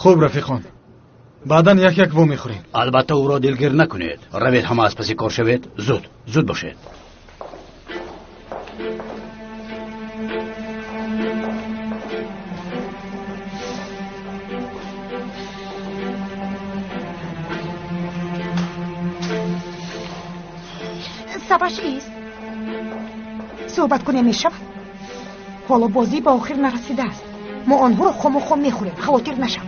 Хуб рафиқон, баъдан як як во мехӯрем. Албатта, ӯро дилгир накунед. Равед, ҳама аз паси кор шавед. Зуд, зуд бошед. Сабаш ист, суҳбат кунем, мешавад? Ҳоло бозӣ ба охир нарасидааст. Мо онҳоро хому хом мехӯрем, хавотир нашав.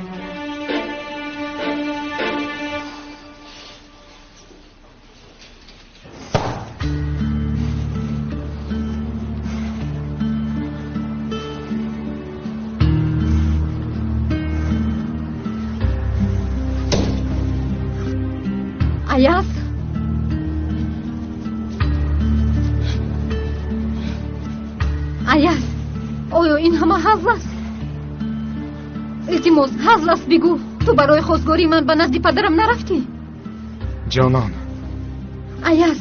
Аяз, Аяз, оё ин ҳама ҳазл аст? Илтимос, ҳазл аст, бигӯ. Ту барои хостгории ман ба назди падарам нарафтӣ? Ҷонон. Аяз,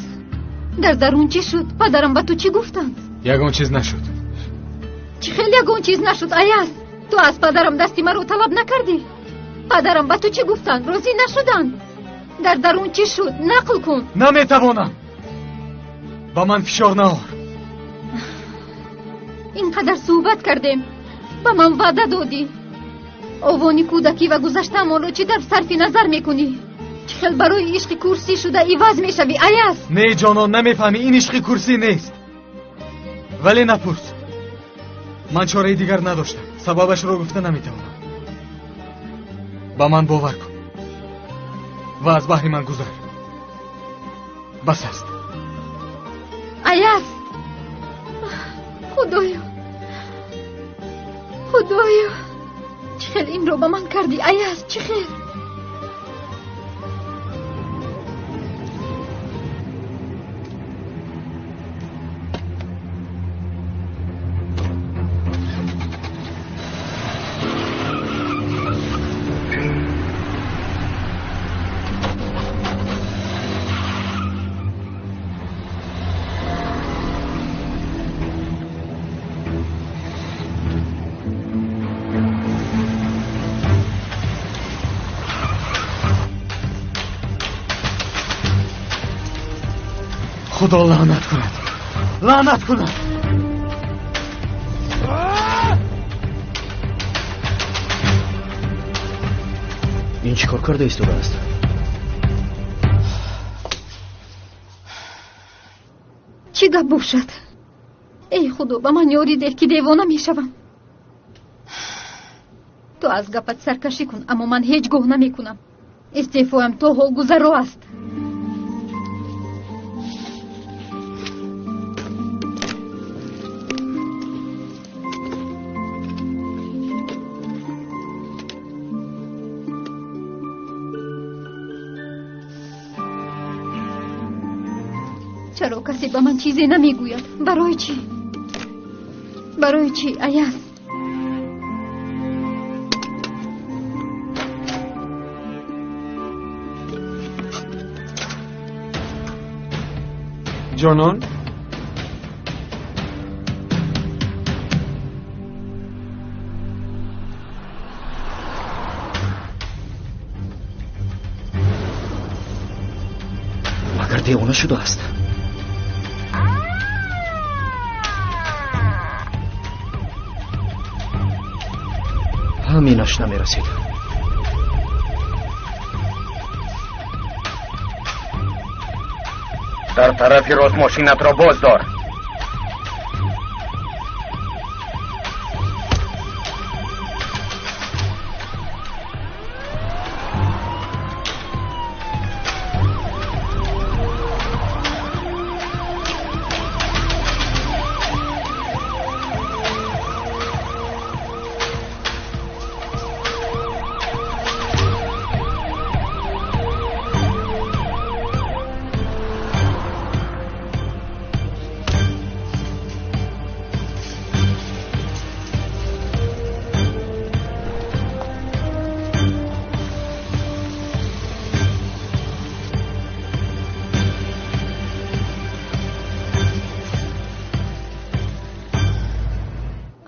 дар дарун чӣ шуд? Падарам ба ту чӣ гуфтанд? Ягон чиз нашуд. Чӣ хел ягон чиз нашуд, Аяз? Ту аз падарам дасти маро талаб накардӣ? Падарам ба ту чӣ гуфтанд? Розӣ нашуданд? Дар дарун чӣ шуд? Нақл кун. Наметавонам, ба ман фишор наор. Ин қадар суҳбат кардем, ба ман ваъда додӣ. Овони кӯдакӣ ва гузаштаамонро чӣ тавр сарфи назар мекунӣ? Чӣ хел барои ишқи курсӣ шуда иваз мешавӣ, Аяз? Не, ҷонон, намефаҳмӣ, ин ишқи курсӣ нест. Вале напурс, ман чораи дигар надоштам. Сабабашро гуфта наметавонам. Ба ман бовар кун ва аз баҳри ман гузар. Бас аст. Аяз, худоё, худоё, чӣ хел инро ба ман кардӣ, Аяз, чӣ хел? Худо лаънат кунад, лаънат кунад. Ин чӣ кор карда истодааст? Чӣ гап бошад? Эй худо, ба ман ёрӣ деҳ, ки девона мешавам. Ту аз гапат саркашӣ кун, аммо ман ҳеҷ гоҳ намекунам. Истеъфоям то ҳол гузаро аст. Чаро касе ба ман чизе намегӯяд? Барои чӣ? Барои чӣ, Аяз? Ҷонон. Магар девона шудааст? Ҳаминаш намерасид. Дар тарафи рост мошинатро боз дор.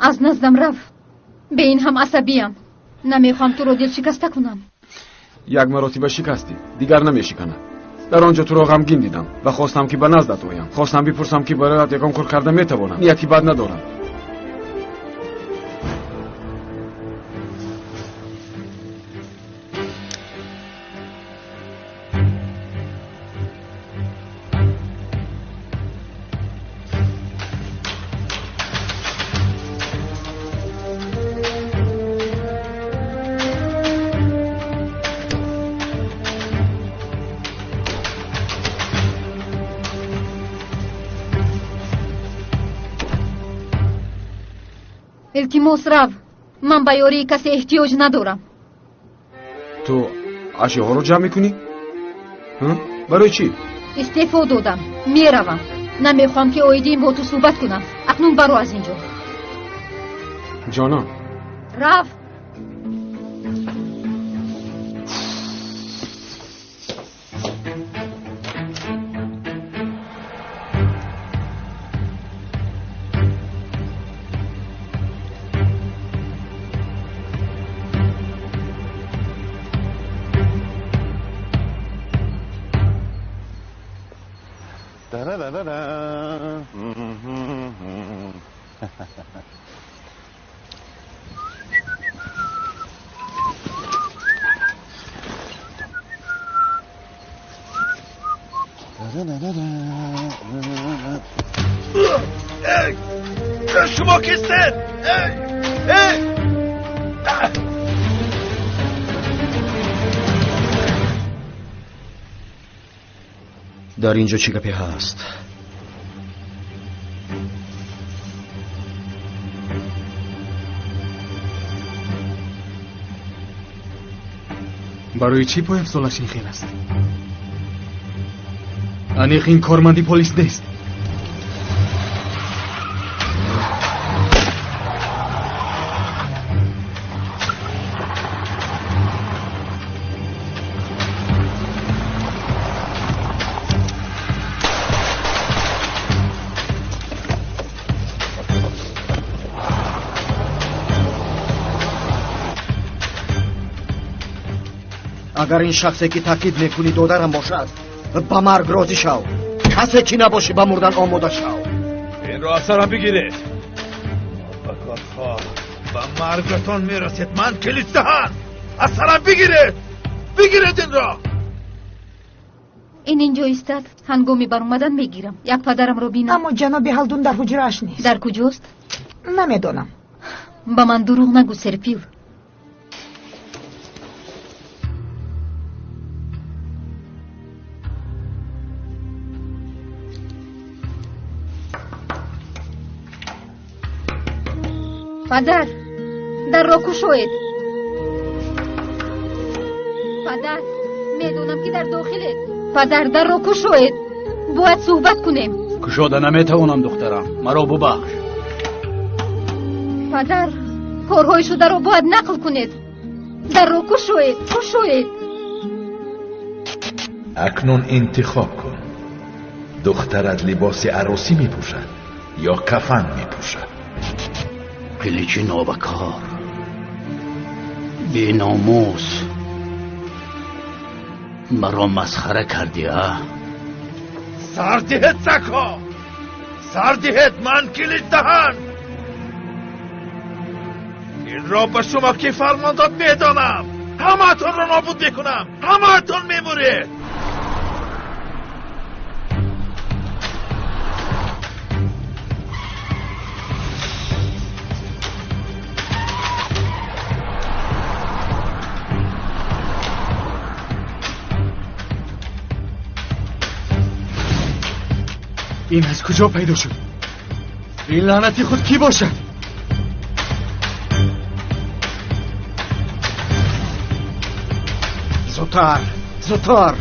Аз наздам рав. Бе ин ҳам асабиям. Намехоҳам туро дилшикаста кунам. Як маротиба шикастӣ, дигар намешиканад. Дар он ҷо туро ғамгин дидам ва хостам ки ба наздат оям. Хостам бипурсам ки бароят ягон кор карда метавонам. Нияти бад надорам. Илтимос, рав. Ман ба ёрии касе эҳтиёҷ надорам. Ту ашёҳоро ҷамъ мекунӣ? Барои чӣ? Истеъфо додам, меравам. Намехоҳам ки оиди ин бо ту суҳбат кунам. Акнун баро аз ин ҷо. Ҷонон. Рав. Шумо кистед? Дар ин ҷо чӣ гапе ҳаст? Барои чӣ пойафзолаш ин хел аст? Аниқ ин корманди полис нест. Агар ин шахсе ки таъкид мекунӣ додарам бошад, ба марг розӣ шав. Касе ки набошӣ, ба мурдан омода шав. Инро аз сарам бигиред. Бакорҳо ба маргатон мерасед. Ман килиддаҳан. Аз сарам бигиред. Бигиред инро. Ин инҷо истад. Ҳангоми баромадан мегирам. Як падарамро бинам. Аммо ҷаноби Ҳалдун дар ҳуҷрааш нест. Дар куҷост? Намедонам. Ба ман дурӯғ нагӯ, Серпил. Падар, дарро кушоед. Падар, медонам ки дар дохилед. Падар, дарро кушоед. Бояд суҳбат кунем. Кушода наметавонам, духтарам. Маро бубахш. Падар, корҳои шударо бояд нақл кунед. Дарро кушоед, кушоед. Акнун интихоб кун. Духтарат либоси арӯсӣ мепӯшад ё кафан мепӯшад? Қиличи нобакор, беномус, маро масхара кардӣ, а? Сар диҳед, сагҳо! Сар диҳед, ман килиддаҳан! Инро ба шумо ки фармон дод медонам! Ҳамаатонро нобуд мекунам! Ҳамаатон мемуред! Ин аз куҷо пайдо шуд? Ин лаънати худ кӣ бошад? Зудтар, зудтар!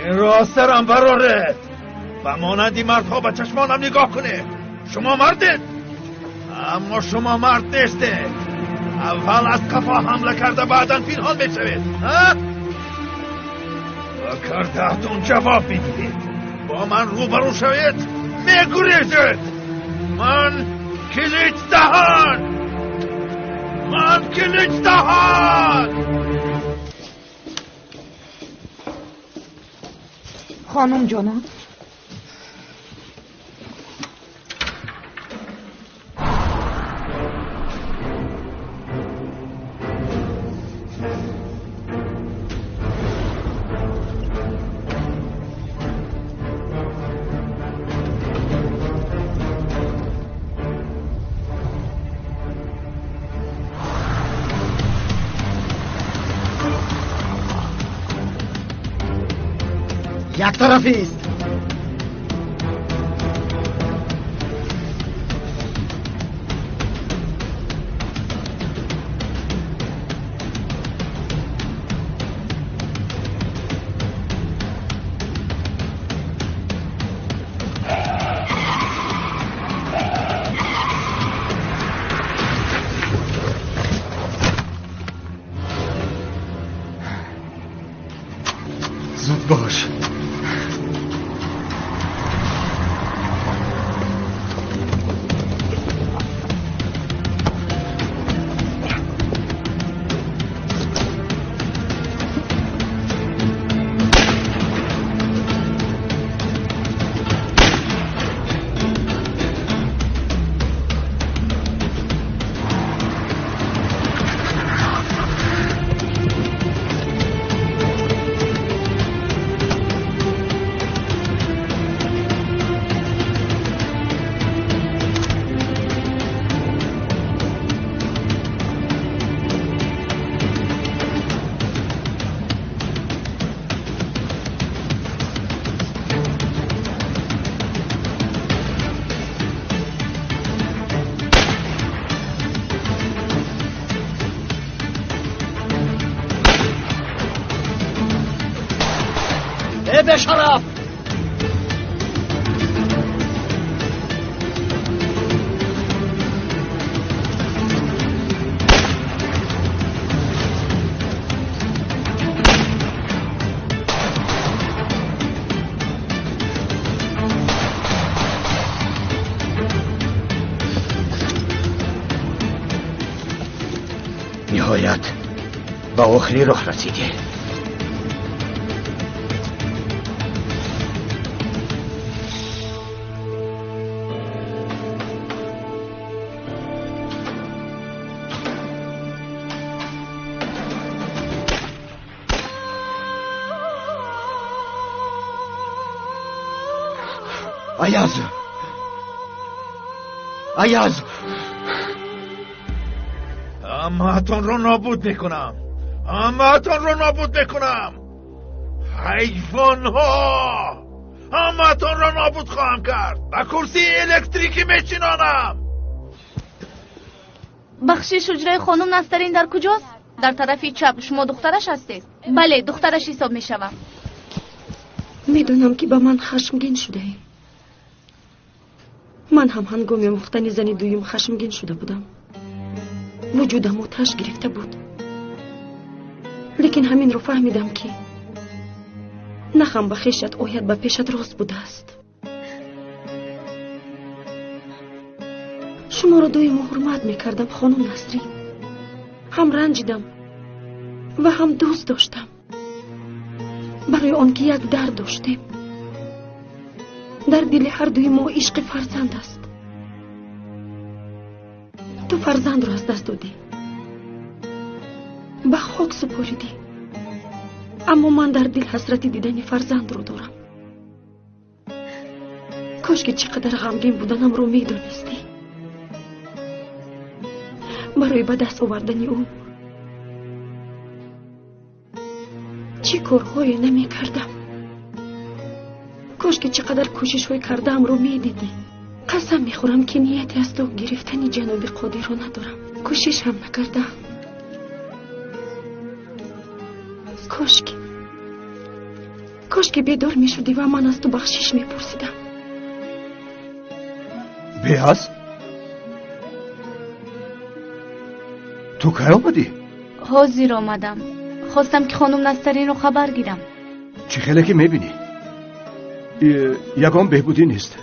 Инро аз сарам бароред. Ба монанди мардҳо ба чашмонам нигоҳ кунед. Шумо мардед, аммо шумо мард нестед. Аввал аз қафо ҳамла карда, баъдан пинҳон мешавед. Ба кардаатон ҷавоб медиҳед. Бо ман рӯбарӯ шавед, мегурезед. Ман килич даҳан! Ман килич даҳан! Хонум ҷонон, як тарафист. Зуд бош. Бешараф! Ниҳоят ба охири роҳ расидӣ. Аяз! Аяз! Ҳамаатонро нобуд мекунам! Ҳамаатонро нобуд мекунам! Ҳайвонҳо! Ҳамаатонро нобуд хоҳам кард! Ба курсии электрикӣ мечинонам! Бахшиш, ҳуҷраи хонум Настарин дар куҷост? Дар тарафи чап. Шумо духтараш ҳастед? Бале, духтараш ҳисоб мешавам. Медонам, ки ба ман хашмгин шудаӣ. Ман ҳам ҳангоми омӯхтани зани дуюм хашмгин шуда будам. Вуҷудам оташ гирифта буд. Лекин ҳаминро фаҳмидам, ки нахам ба хешат ояд, ба пешат рост будааст. Шуморо доимо ҳурмат мекардам, хонум Насрин. Ҳам ранҷидам ва ҳам дӯст доштам. Барои он ки як дард доштем. Дар дили ҳар дуи мо ишқи фарзанд аст. Ту фарзандро аз даст додӣ, ба хок супоридӣ, аммо ман дар дил ҳасрати дидани фарзандро дорам. Кош ки чӣ қадар ғамгин буданамро медонистӣ. Барои ба даст овардани ӯ чӣ корҳое намекардам. Кош ки чӣ қадар кӯшишҳои кардаамро медидӣ. Қасам мехӯрам, ки нияти аз ту гирифтани ҷаноби Қодирро надорам. Кӯшиш ҳам накардаам. Кошки бедор мешудӣ ва ман аз ту бахшиш мепурсидам. Беаз? Ту кай омадӣ? Ҳозир омадам. Хостам, ки хонум Настаринро хабар гирам. Чӣ хеле ки мебинӣ, ягон беҳбудӣ нест.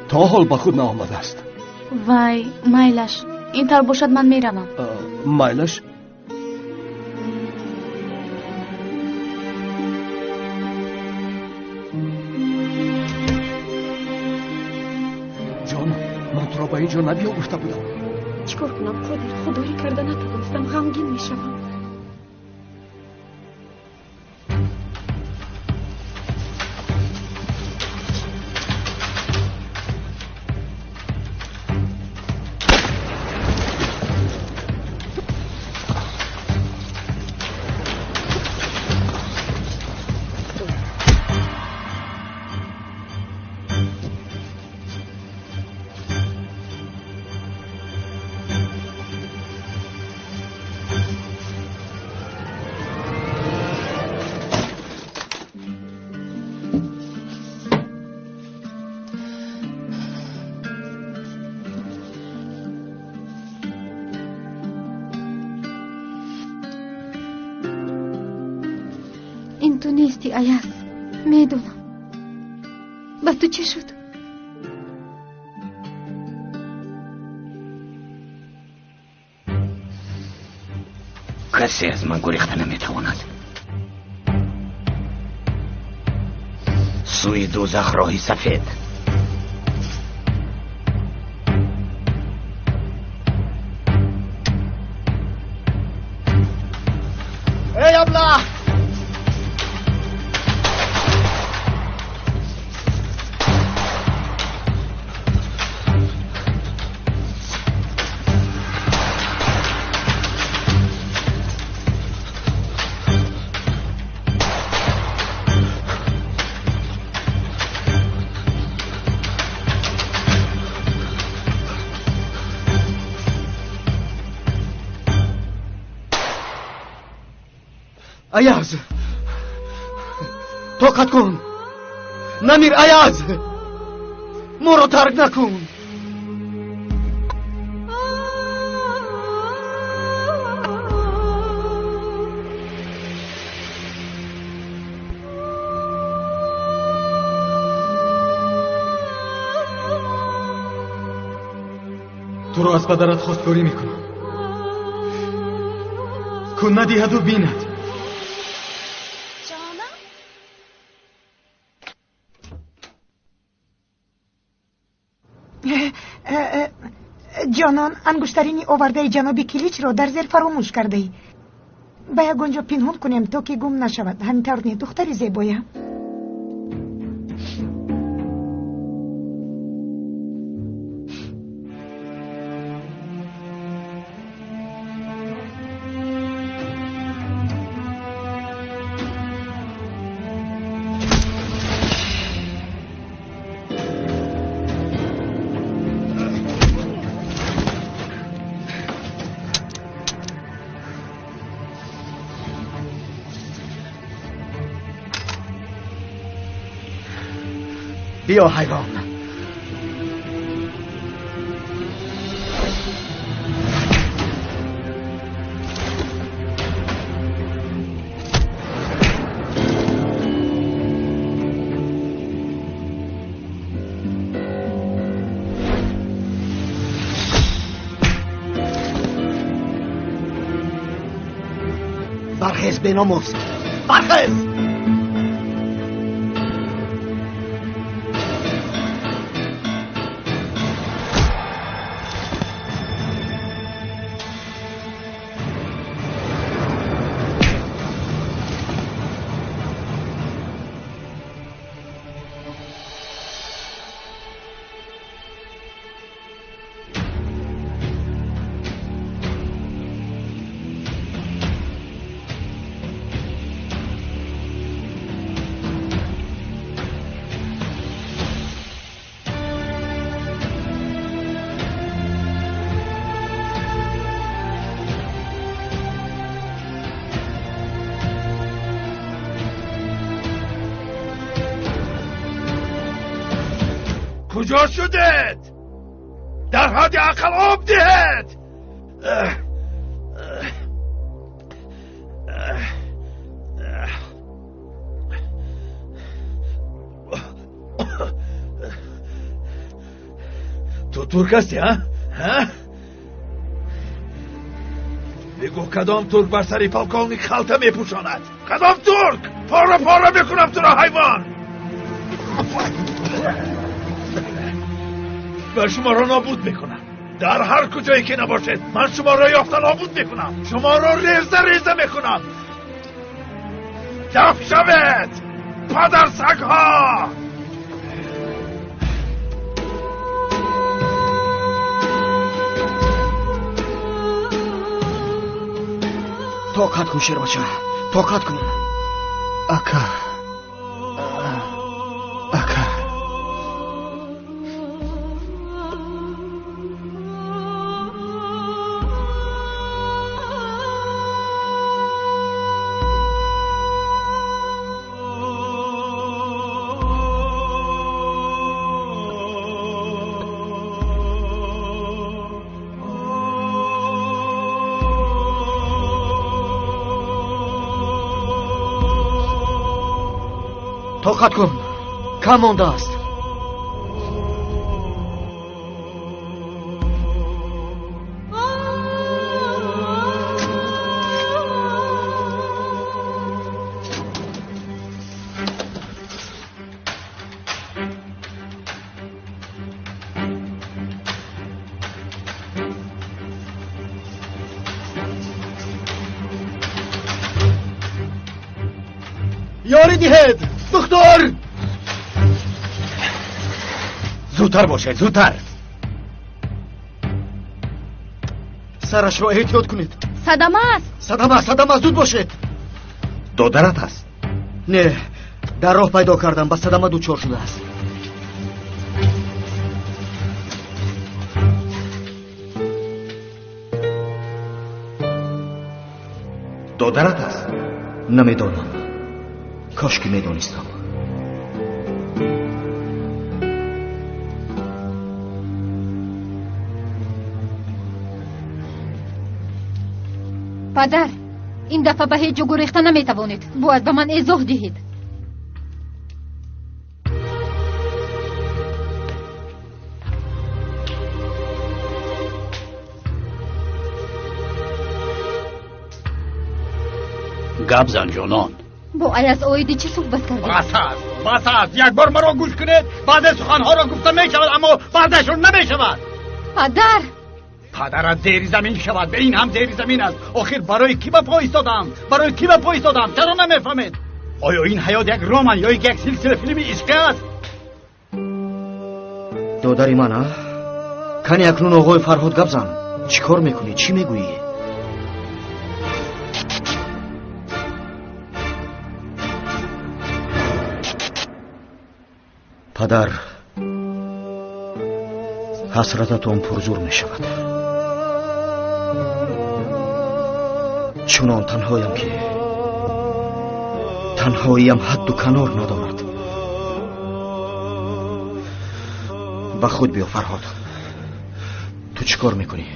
То ҳол ба худ наомадааст. Вай, майлаш. Ин тавр бошад, ман меравам. Майлаш. Ҷонам, ман туро ба ин ҷо набиё гуфта будам. Чӣ кор кунам, Қодир? Худорӣ карда натавонистам, ғамгин мешавам. Ин ту нести, Аяз. Медонам. Ба ту чӣ шуд? Касе аз ман гурехта наметавонад. Сӯи дӯзах роҳи сафед. Эй, аблаҳ! Аяз! Тоқат кун! Намир, Аяз! Моро тарк накун! Туро аз падарат хостгорӣ мекунам. Кун надиҳаду бинад. Ҷонон, ангуштарини овардаи ҷаноби Киличро дар зер фаромӯш кардаӣ. Ба ягон ҷо пинҳон кунем, то ки гум нашавад. Ҳамин тавр не, духтари зебоям? Биё, ҳайвон. Бархез, беномус! Бархез! Куҷо шудед? Дар ҳадди ақал об диҳед! Ту турк ҳастӣ, ҳа? Ҳа? Бигӯ кадом турк бар сари полковник халта мепӯшонад? Кадом турк? Пора пора мекунам туро, ҳайвон! Ва шуморо нобуд мекунам. Дар ҳар куҷое ки набошед, ман шуморо ёфта нобуд мекунам. Шуморо реза реза мекунам. Даф шавед, падарсагҳо! Тоқат кун, шербача, тоқат кун. Ака, ака. Тоқат кун, кам мондааст. Ёрӣ диҳед, духтур! Зудтар бошед, зудтар! Сарашро эҳтиёт кунед. Садама аст. Садама, садама, зуд бошед. Додарат аст? Не, дар роҳ пайдо кардам, ба садама дучор шудааст. Додарат аст? Намедонам. Кош ки медонистам. Падар, ин дафъа ба ҳеҷ ҷо гурехта наметавонед. Бояд ба ман эзоҳ диҳед. Гап зан, ҷонон. Бо Аяз оиди чӣ суҳбат кардед? Бас аст, бас аст. Як бор маро гӯш кунед, баъзе суханҳоро гуфта мешавад, аммо баъзеашон намешавад. Падар! Падарат зери замин шавад, ба ин ҳам зери замин аст. Охир барои кӣ ба по истодам? Барои кӣ ба по истодам? Чаро намефаҳмед? Оё ин ҳаёт як роман ё як силсила филми ишқӣ аст? Додари ман, а? Кани акнун оғои Фарҳод гап зан. Чӣ кор мекунӣ? Чӣ мегӯӣ? Падар, ҳасрататон пурзур мешавад. Чунон танҳоям ки танҳоиям ҳадду канор надорад. Ба худ биё, Фарҳод. Ту чӣ кор мекунӣ?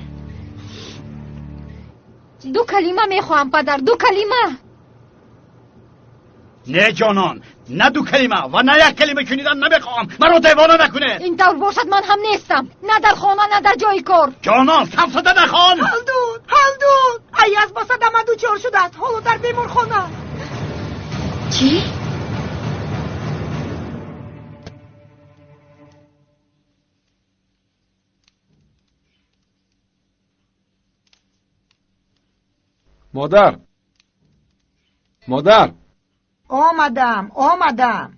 Ду калима мехоҳам, падар, ду калима. Не, ҷонон, на ду калима ва на як калима шунидан намехоҳам. Маро девона накунед. Ин тавр бошад, ман ҳам нестам. На дар хона, на дар ҷои кор. Ҷонон, сафсата нахон. Ҳалдун, Ҳалдун! Аяз ба садама дучор шудааст. Ҳоло дар беморхона. Чӣ? Модар! Модар! Омадам, омадам.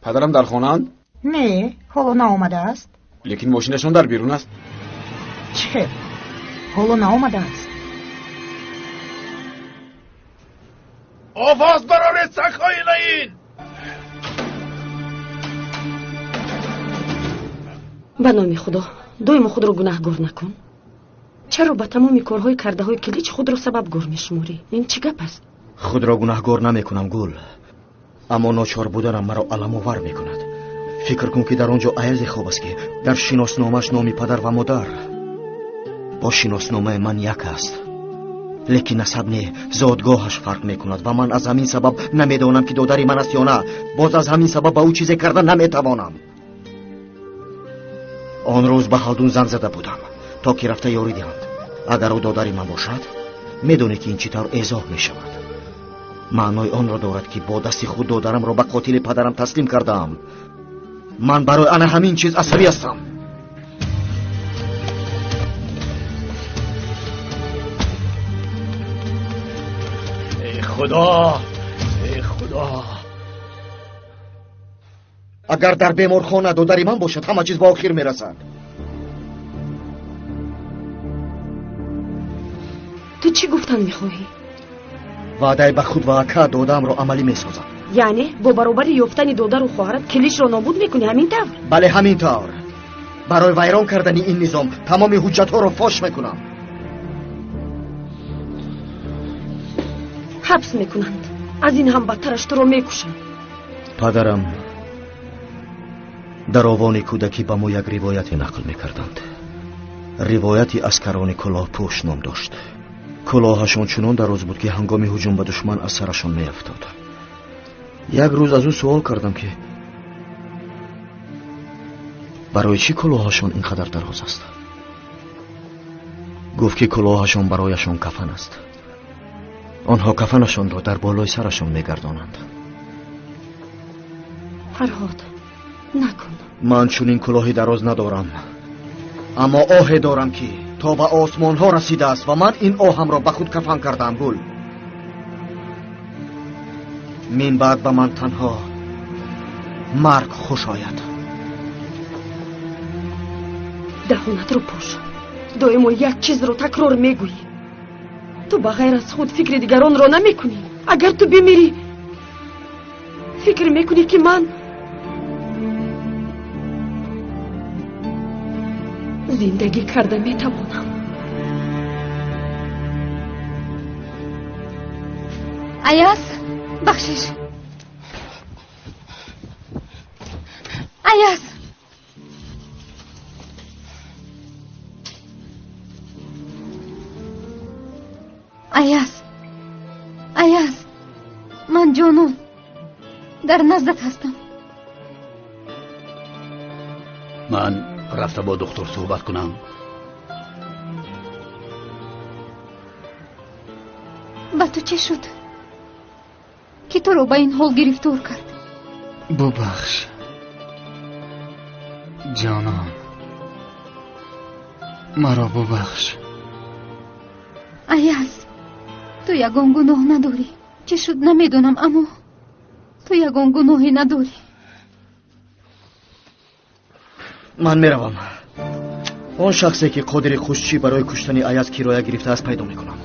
Падарам дар хонаанд? Не, ҳоло наомадааст. Лекин мошинашон дар берун аст. Чӣ хел? Ҳоло наомадааст. Овоз бароред, сагҳои лаин! Ба номи Худо, доимо худро гунаҳгор накун. Чаро ба тамоми корҳои кардаҳои Килич худро сабабгор мешуморӣ? Ин чӣ гап аст? Худро гунаҳгор намекунам, Гул. Аммо ночор буданам маро аламовар мекунад. Фикр кун ки дар он ҷо Аязе хоб аст, ки дар шиносномааш номи падар ва модар бо шиносномаи ман як аст. Лекин насаб не, зодгоҳаш фарқ мекунад ва ман аз ҳамин сабаб намедонам, ки додари ман аст ё на. Боз аз ҳамин сабаб ба ӯ чизе карда наметавонам. Он рӯз ба Халдун занг зада будам, то ки рафта ёрӣ диҳанд. Агар ӯ додари ман бошад, медонӣ, ки ин чӣ тавр эзоҳ мешавад. Маънои онро дорад, ки бо дасти худ додарамро ба қотили падарам таслим кардаам. Ман барои ана ҳамин чиз асабӣ ҳастам. Эй Худо, эй Худо! Агар дар беморхона додари ман бошад, ҳама чиз ба охир мерасад. Ту чӣ гуфтан мехоҳӣ? Ваъдаи ба худ ва ака додаамро амалӣ месозам. Яъне бо баробари ёфтани додару хоҳарат Килишро нобуд мекунӣ, ҳамин тавр? Бале, ҳамин тавр. Барои вайрон кардани ин низом тамоми ҳуҷҷатҳоро фош мекунам. Ҳабс мекунанд. Аз ин ҳам бадтараш туро мекушанд. Падарам дар овони кӯдакӣ ба мо як ривояте нақл мекарданд. Ривояти аскарони кулоҳпӯш ном дошт. Кулоҳашон чунон дароз буд, ки ҳангоми ҳуҷум ба душман аз сарашон меафтод. Як рӯз аз ӯ суол кардам, ки барои чӣ кулоҳашон ин қадар дароз аст. Гуфт, ки кулоҳашон барояшон кафан аст. Онҳо кафанашонро дар болои сарашон мегардонанд. Фарҳод, накун. Ман чунин кулоҳи дароз надорам, аммо оҳе дорам, ки то ба осмонҳо расидааст ва ман ин оҳамро ба худ кафан кардаам. Гул, мин баъд ба ман танҳо марг хуш ояд. Даҳонатро пӯш. Доимо як чизро такрор мегӯӣ. Ту ба ғайр аз худ фикри дигаронро намекунӣ. Агар ту бимирӣ, фикр мекунӣ, ки ман зиндагӣ карда метавонам? Аяз, бахшиш. Аяз! Аяз! Аяз! Ман Ҷонон дар наздат ҳастам. Ман рафта бо духтур суҳбат кунам. Ба ту чӣ шуд, ки туро ба ин ҳол гирифтор кард? Бубахш, ҷонон, маро бубахш. Аяз, ту ягон гуноҳ надорӣ. Чӣ шуд намедонам, аммо ту ягон гуноҳе надорӣ. Ман меравам. Он шахсе, ки Қодири Хушчӣ барои куштани Аяз кироя гирифтааст, пайдо мекунам.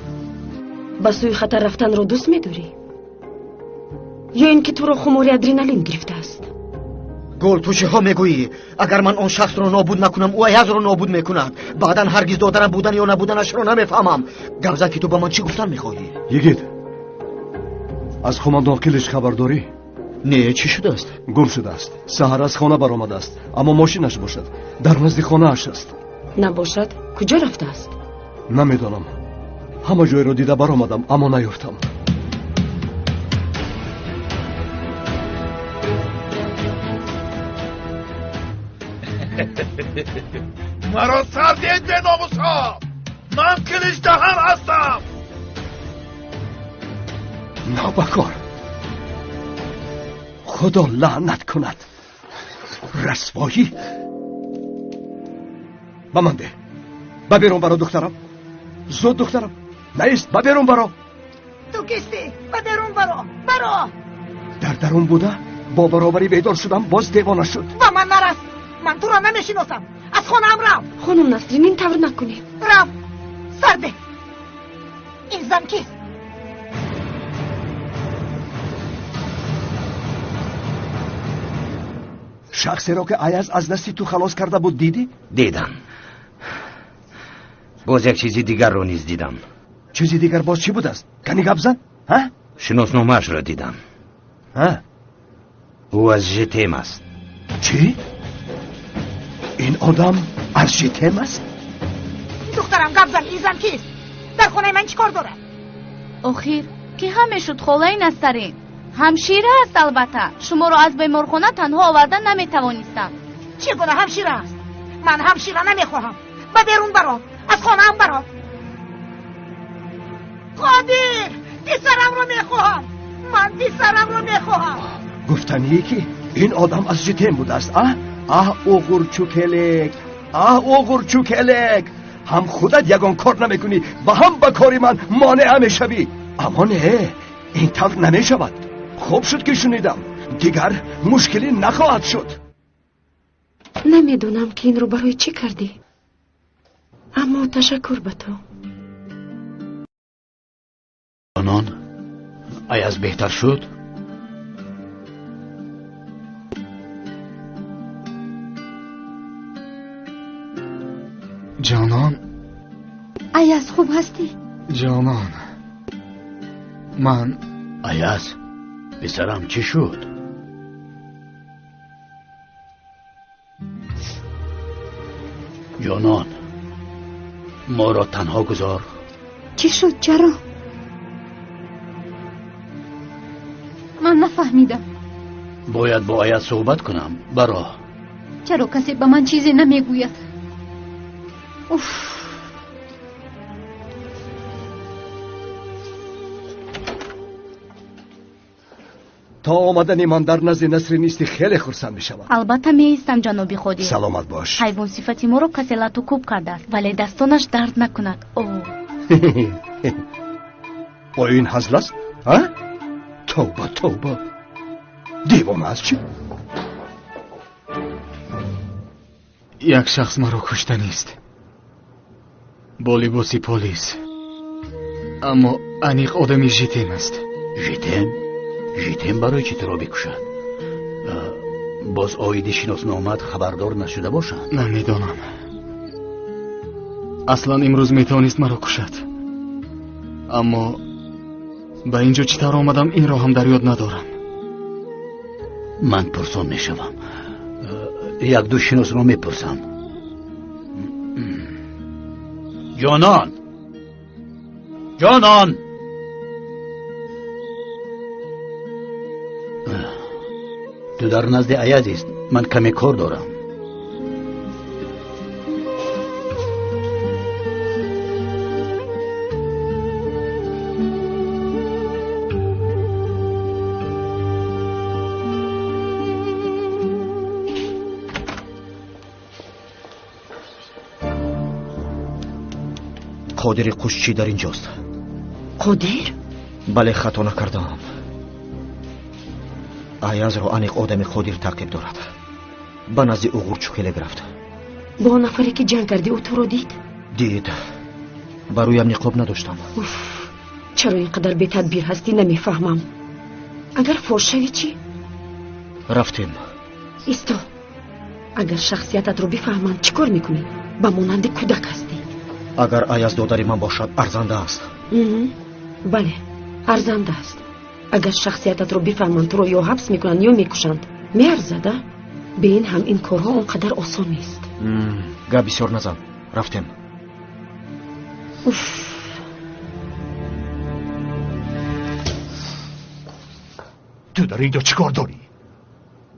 Ба сӯи хатар рафтанро дӯст медорӣ? Ё ин ки туро хумори адреналин гирифтааст? Гул, ту чиҳо мегӯӣ? Агар ман он шахсро нобуд накунам, ӯ Аязро нобуд мекунад. Баъдан ҳаргиз додарам будан ё набуданашро намефаҳмам. Гап зад, ки ту ба ман чӣ гуфтан мехоҳӣ? Йигит, аз қумондон Килиш хабар дорӣ? Не, чӣ шудааст? Гум шудааст. Саҳар аз хона баромадааст, аммо мошинаш бошад дар назди хонааш аст. Набошад, куҷо рафтааст? Намедонам. Ҳама ҷойро дида баромадам, аммо наёфтам. Маро сар диҳед, беномусҳо! Ман Килишдаҳан ҳастам! Нобакор, худо лаънат кунад. Расвоӣ ба ман деҳ. Ба берун баро, духтарам. Зуд, духтарам, наист, ба берун баро. Ту кистӣ? Ба берун баро, баро! Дар дарун буда бо баробарӣ бедор шудам, боз девона шуд. Ба ман нарас! Ман туро намешиносам. Аз хонаам рав! Хонум Насрин, ин тавр накунед. Рав! Сарде! Ин зан кист? Шахсеро, ки Аяз аз дасти ту халос карда буд, дидӣ? Дидам. Боз як чизи дигарро низ дидам. Чизи дигар боз чӣ будааст? Кани гап зан, ҳа? Шиносномаашро дидам. Ҳа? Ӯ аз ЖТМ аст. Чӣ? Ин одам аз ЖТМ аст? Духтарам, гап зан, ин зан кист? Дар хонаи ман чӣ кор дорад? Охир ки ҳам мешуд холаи Настарин. Ҳамшира аст албатта. Шуморо аз беморхона танҳо оварда наметавонистам. Чӣ гуна ҳамшира аст? Ман ҳамшира намехоҳам. Ба берун баро, аз хонаам баро. Қодир, писарамро мехоҳам. Ман писарамро мехоҳам. Гуфтание ки ин одам аз житем будааст, а? Аҳ, оғурчукелек, аҳ, оғурчукелек. Ҳам худат ягон кор намекунӣ ва ҳам ба кори ман монеа мешавӣ. Аммо не, ин тавр намешавад. Хуб шуд ки шунидам. Дигар мушкилӣ нахоҳад шуд. Намедонам ки инро барои чӣ кардӣ, аммо ташаккур ба ту. Онон Аяз беҳтар шуд? Ҷонон. Аяз, хуб ҳастӣ? Ҷонон, ман. Аяз, писарам чӣ шуд? Ҷонон, моро танҳо гузор. Чӣ шуд? Чаро? Ман нафаҳмидам. Бояд бо Аяз суҳбат кунам. Баро. Чаро касе ба ман чизе намегӯяд? Уф. То омадани ман дар назди Насрин истӣ хеле хурсанд мешавам. Албатта меистам, ҷаноби Қодир. Саломат бош. Ҳайвон сифати моро касе лату кӯб кардааст, вале дастонаш дард накунад. О. Оё ин ҳазл аст? А? Тавба, тавба. Девона аст чӣ? Як шахс маро куштанист. Бо либоси полис. Аммо аниқ одами житем аст. Житем? Житем барои чӣ туро бикушад? Боз оиди шиносномаат хабардор нашуда бошанд? Намедонам. Аслан имрӯз метавонист маро кушад. Аммо ба ин ҷо чӣ тавр омадам, инро ҳам дар ёд надорам. Ман пурсон мешавам. Як-ду шиносро мепурсам. Ҷонон! Ҷонон! Ту дар назди Аяз ист. Ман каме кор дорам. Қодири қушчӣ дар инҷост. Қодир? Бале, хато накардаам. Аязро аниқ одами Қодир таъқиб дорад. Ба назди Уғурчукелек рафт. Бо нафаре ки ҷанг кардӣ, ӯ туро дид? Дид. Ба рӯям ниқоб надоштам. Уф, чаро ин қадар бетадбир ҳастӣ, намефаҳмам. Агар фош шавӣ чӣ? Рафтем. Исто. Агар шахсиятатро бифаҳманд, чӣ кор мекунӣ? Ба монанди кӯдак ҳастӣ. Агар Аяз додари ман бошад, арзанда аст. Бале, арзанда аст. Агар шахсиятатро бифаҳманд, туро ё ҳабс мекунанд, ё мекушанд. Меарзад, а? Бе ин ҳам ин корҳо он қадар осон нест. Гап бисёр назан. Рафтем. Уф. Ту дар инҷо чӣ кор дорӣ?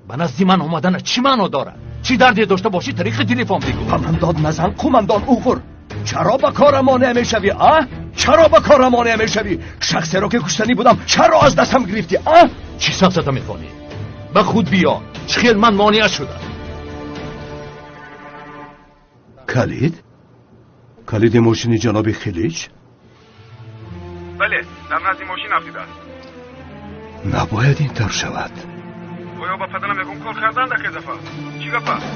Ба назди ман омадана чӣ маъно дорад? Чӣ дарде дошта бошӣ, тариқи телефон бигӯ. Ба ман дод назан, қумандон Уғур. Чаро ба корам монеа мешавӣ, а? Чаро ба корам монеа мешавӣ? Шахсеро ки куштанӣ будам, чаро аз дастам гирифтӣ, а? Чӣ сафсата мехонӣ? Ба худ биё. Чӣ хел ман монеа шудам? Калид? Калиди мошини ҷаноби Хилич? Бале, дар назди мошин афтидааст. Набояд ин тавр шавад. Оё ба падарам ягон кор кардан дақиқафа? Чӣ гап аст?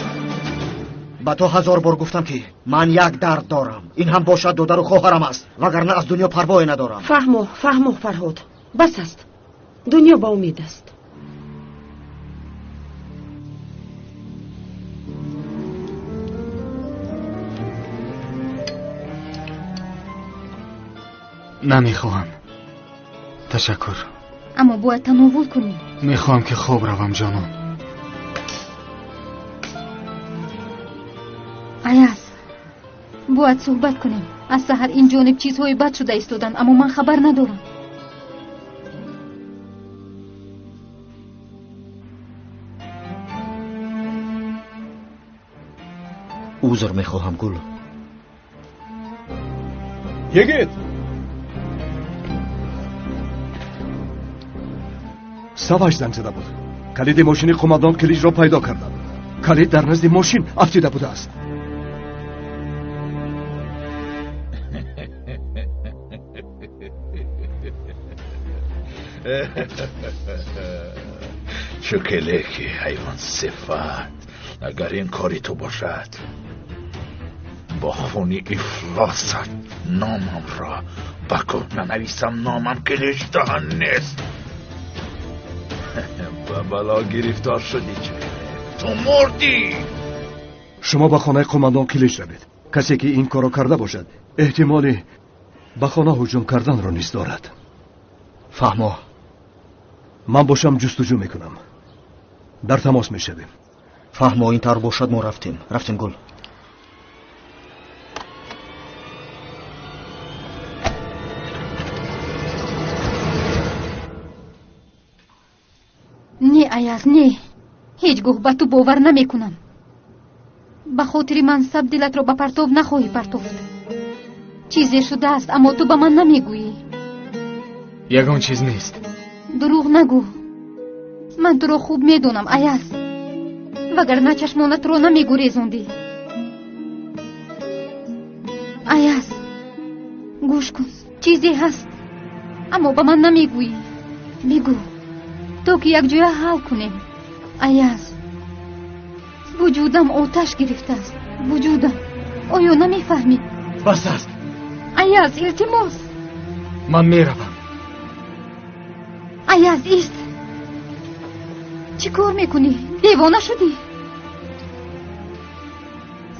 Ба ту 1000 бор гуфтам ки ман як дард дорам. Ин ҳам бошад додару хоҳарам аст, вагарна аз дунё парвое надорам. Фаҳмо, фаҳмо, Фарҳод. Бас аст. Дунё ба умед аст. Намехоҳам. Ташаккур. Аммо бояд тановул кунӣ. Мехоҳам ки хоб равам, ҷонон. Аяз, бояд суҳбат кунем. Аз саҳар ин ҷониб чизҳои бад шуда истоданд, аммо ман хабар надорам. Узр мехоҳам, Гул. Йигит! Саваш занг зада буд. Калиди мошини қумандон Килиҷро пайдо кардам. Калид дар назди мошин афтида будааст. Чукелеки ҳайвон сифат, агар ин кори ту бошад, бо хуни ифлосат номамро ба кӯҳ нанависам, номам Килиҷдаҳан нест. Ба бало гирифтор шудӣ, Чукелек, ту мурдӣ. Шумо ба хонаи қумандон Килиҷ равед. Касе ки ин корро карда бошад, эҳтимоли ба хона ҳуҷум карданро низ дорад. Фаҳмо. Ман бошам ҷустуҷӯ мекунам. Дар тамос мешавем. Фаҳмо, ин тавр бошад, мо рафтем. Рафтем, Гул. Не, Аяз, не. Ҳеҷ гоҳ ба ту бовар намекунам. Ба хотири мансаб дилатро ба партов нахоҳӣ партофт. Чизе шудааст, аммо ту ба ман намегӯӣ. Ягон чиз нест. Дурӯғ нагӯ. Ман туро хуб медонам, Аяз. Вагарна чашмонатро намегурезондӣ. Аяз, гӯш кун, чизе ҳаст, аммо ба ман намегӯӣ. Бигӯ, то ки якҷоя ҳал кунем. Аяз, вуҷудам оташ гирифтааст. Вуҷудам. Оё намефаҳмӣ? Бас аст. Аяз, илтимос. Ман меравам. Аяз, ист. Чӣ кор мекунӣ? Девона шудӣ?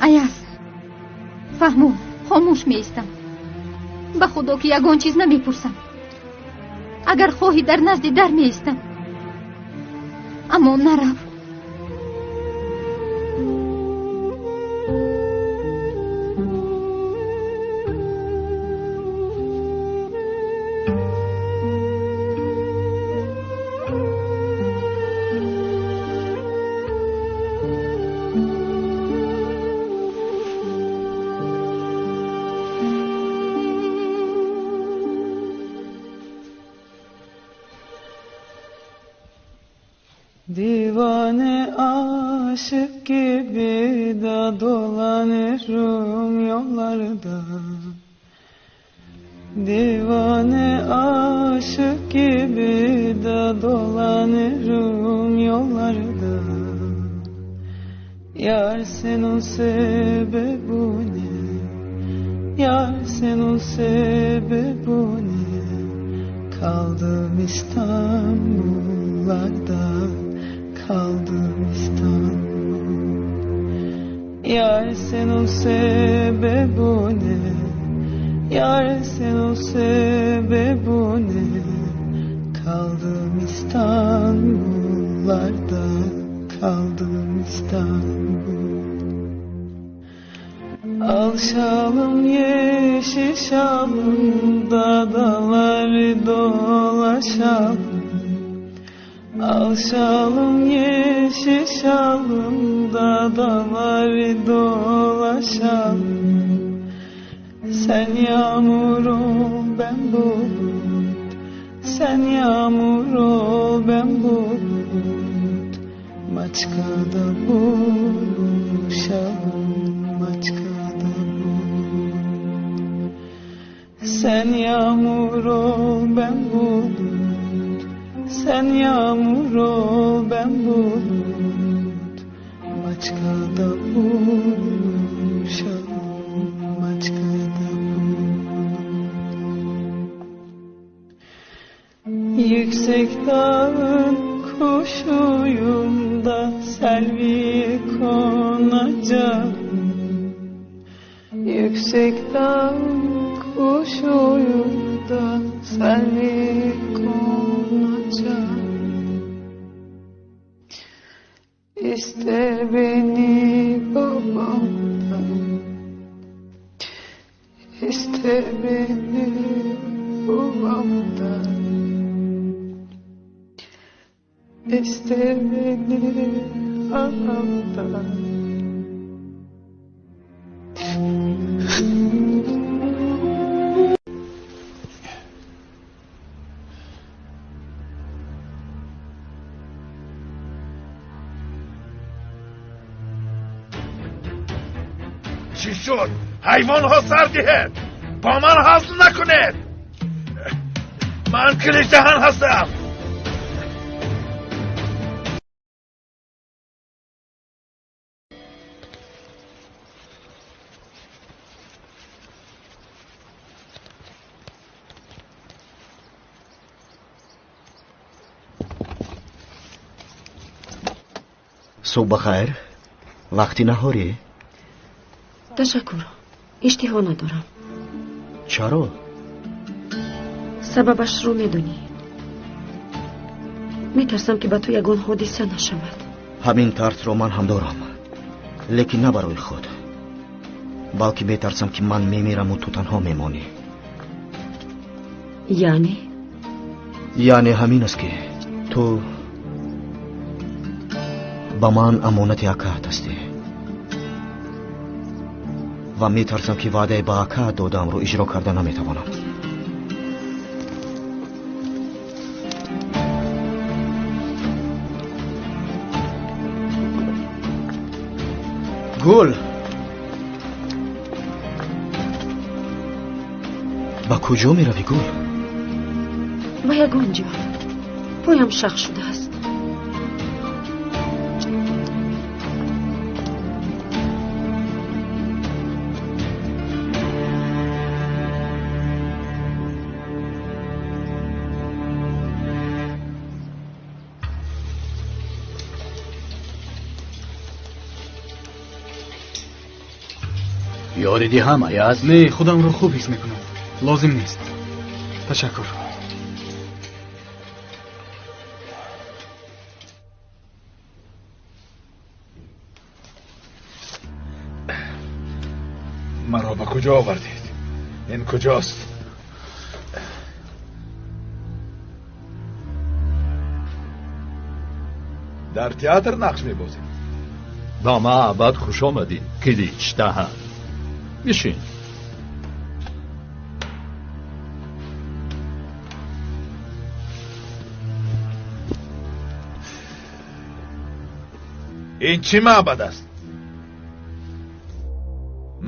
Аяз, фаҳму, хомӯш меистам. Ба худо ки ягон чиз намепурсам. Агар хоҳӣ дар назди дар меистам. Аммо нарав. Divane aşık gibi da dolanırım yollarda. Divane aşık gibi da dolanırım yollarda. Yar senin sebebine, yar senin sebebine kaldım İstanbullarda. Kaldım İstanbul. Yar senin sebebine, yar senin sebebine kaldım İstanbullarda, kaldım İstanbul. Al şalım yeşil şalım da dağları dolaşalım. Al şalım yeşil şalım da dağları dolaşalım. Sen yağmur ol ben bulut, sen yağmur ol ben bulut. Maçkada buluşalım, maçkada bulut. Sen yağmur ol ben bulut, sen yağmur ol ben bulut. Maçkada buluşalım, maçkada bulut. Yüksek dağın kuşuyum da selviye konacağım. Yüksek dağın kuşuyum da selviye konacağım. İster beni babamdan, ister beni babamdan, ister beni anamdan. Чӣ шуд? Ҳайвонҳо сар диҳед! Бо ман ҳазл накунед! Ман Киличдаҳан ҳастам! Субҳ бахайр. Вақти наҳорӣ? Ташаккур, иштиҳо надорам. Чаро? Сабабашро медонӣ. Метарсам, ки ба ту ягон ҳодиса нашавад. Ҳамин тарсро ман ҳам дорам, лекин на барои худ, балки метарсам, ки ман мемираму ту танҳо мемонӣ. Яъне? Яъне ҳамин аст, ки ту ба ман амонати акаат ҳастӣ ва метарсам, ки ваъдаи ба акаат додаамро иҷро карда наметавонам. Гул, ба куҷо меравӣ, Гул? Ба ягон ҷо. Поям шах шудааст. Ёри диҳам, Аяз? Не, худамро хуб ҳис мекунам. Лозим нест. Ташаккур. Маро ба куҷо овардед? Ин куҷост? Дар театр нақш мебозед? Ба маъбад хуш омадӣ, Киличдаҳан. Бишин. Ин чӣ маъбад аст?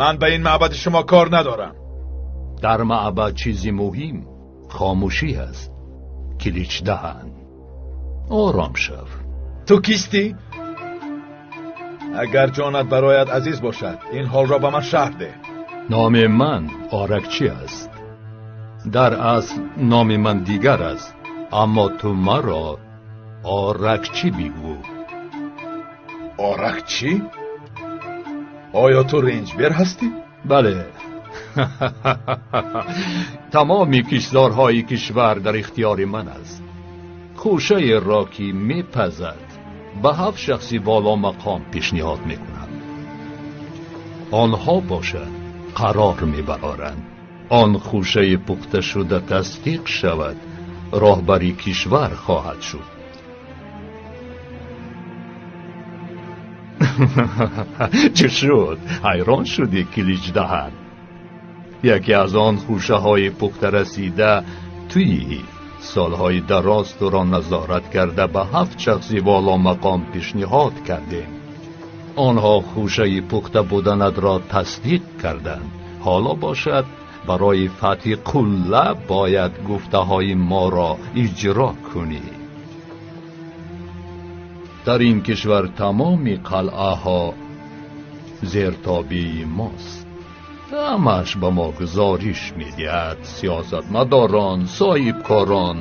Ман ба ин маъбади шумо кор надорам. Дар маъбад чизи муҳим хомӯшӣ аст, Киличдаҳан. Ором шав. Ту кистӣ? Агар ҷонат бароят азиз бошад, ин ҳолро ба ман шарҳ деҳ. Номи ман Оракчӣ аст. Дар асл номи ман дигар аст, аммо ту маро Оракчӣ бигӯ. Оракчӣ? Оё ту ренҷбер ҳастӣ? Бале. Тамоми киштзорҳои кишвар дар ихтиёри ман аст. Хӯшаеро ки мепазад, ба ҳафт шахси воломақом пешниҳод мекунам. Онҳо бошад қарор мебароранд. Он хӯшаи пухташуда тасдиқ шавад, роҳбари кишвар хоҳад шуд. Чӣ шуд? Ҳайрон шудӣ, Киличдаҳан? Яке аз он хӯшаҳои пухтарасида туӣ. Солҳои дароз туро назорат карда ба ҳафт шахси воломақом пешниҳод кардем. Онҳо хӯшаи пухта буданатро тасдиқ карданд. Ҳоло бошад, барои фатҳи қулла бояд гуфтаҳои моро иҷро кунӣ. Дар ин кишвар тамоми қалъаҳо зертобеи мост. Ҳамаш ба мо гузориш медиҳад. Сиёсатмадорон, соҳибкорон,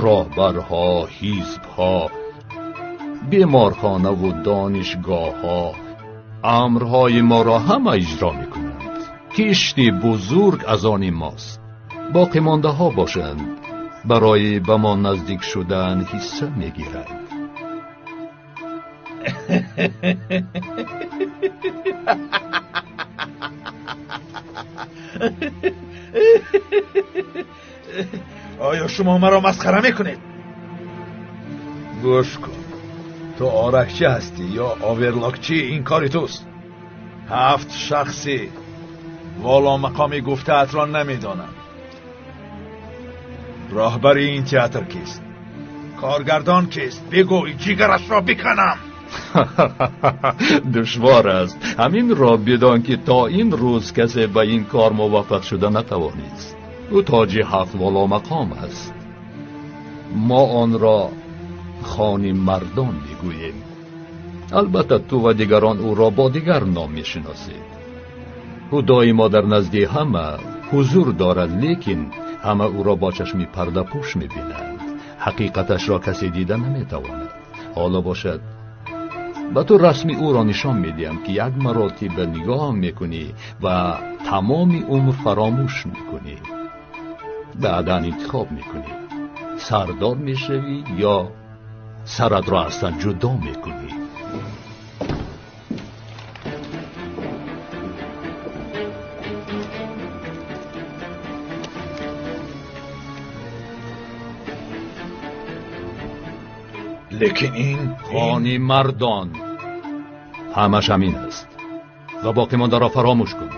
роҳбарҳо, ҳизбҳо, беморхонаву донишгоҳҳо амрҳои моро ҳама иҷро мекунанд. Кишти бузург аз они мост. Боқимондаҳо бошанд, барои ба мо наздик шудан ҳисса мегиранд. Оё шумо маро масхара мекунед? Гӯш кун, ту оракчӣ ҳастӣ ё оверлокчӣ, ин кори туст. Ҳафт шахси воломақоми гуфтаатро намедонам. Роҳбари ин театр кист? Коргардон кист? Бигӯ, ҷигарашро биканам. Душвор аст. Ҳаминро бидон ки то ин рӯз касе ба ин кор муваффақ шуда натавонист. Ӯ тоҷи ҳафт воломақом аст. Мо онро хони мардон мегӯем. Албатта ту ва дигарон ӯро бо дигар ном мешиносед. Ӯ доимо дар назди ҳама ҳузур дорад, лекин ҳама ӯро бо чашми пардапӯш мебинанд. Ҳақиқаташро касе дида наметавонад. Ҳоло бошад ба ту расми ӯро нишон медиҳам, ки як маротиба нигоҳ мекунӣ ва тамоми умр фаромӯш мекунӣ. Баъдан интихоб мекунӣ: сардор мешавӣ ё саратро аслан ҷудо мекунӣ. Лекин ин хони мардон ҳамаш ҳамин аст ва боқимондаро фаромӯш кун.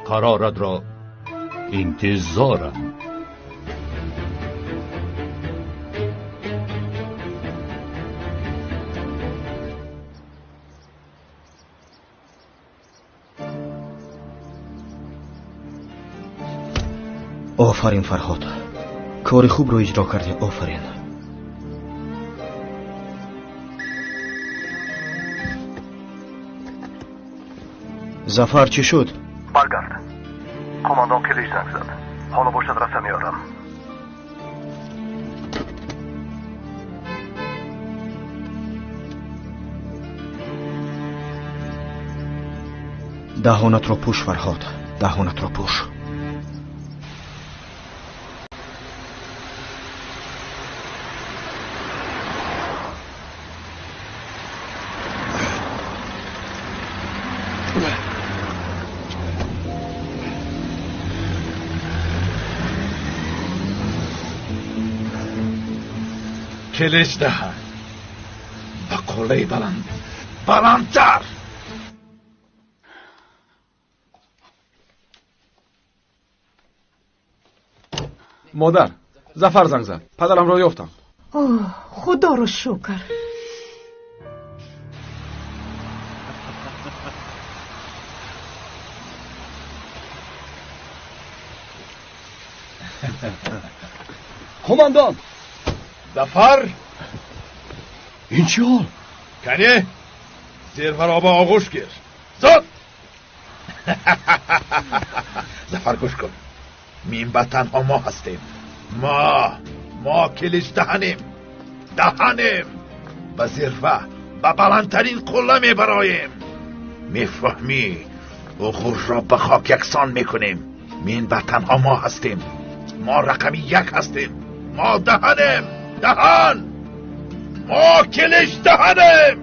Қароратро интизорам. Офарин Фарҳод, кори хубро иҷро кардӣ. Офарин. Зафар чӣ шуд? Баргард. Қомандон Килич занг зад. Ҳоло бошад рафта меорам. Даҳонатро пӯш Фарҳод, даҳонатро пӯш. Килич даҳан ба қуллаи баланд, баландтар. Модар, Зафар занг зад. Падарамро ёфтам. Оҳ, худоро шукр. Қомандон! Зафар! Ин чӣ ҳол? Кане, зирваро ба оғӯш гир. Зуд! Зафар, гӯш кун. Минбаъд танҳо мо ҳастем. Мо килич даҳанем. Даҳанем. Ба зирва, ба баландтарин қулла мебароем. Мефаҳмӣ, уғурро ба хок яксон мекунем. Минбаъд танҳо мо ҳастем. Мо рақами як ҳастем. Мо даҳанем. Даҳан! Мо килич даҳанем!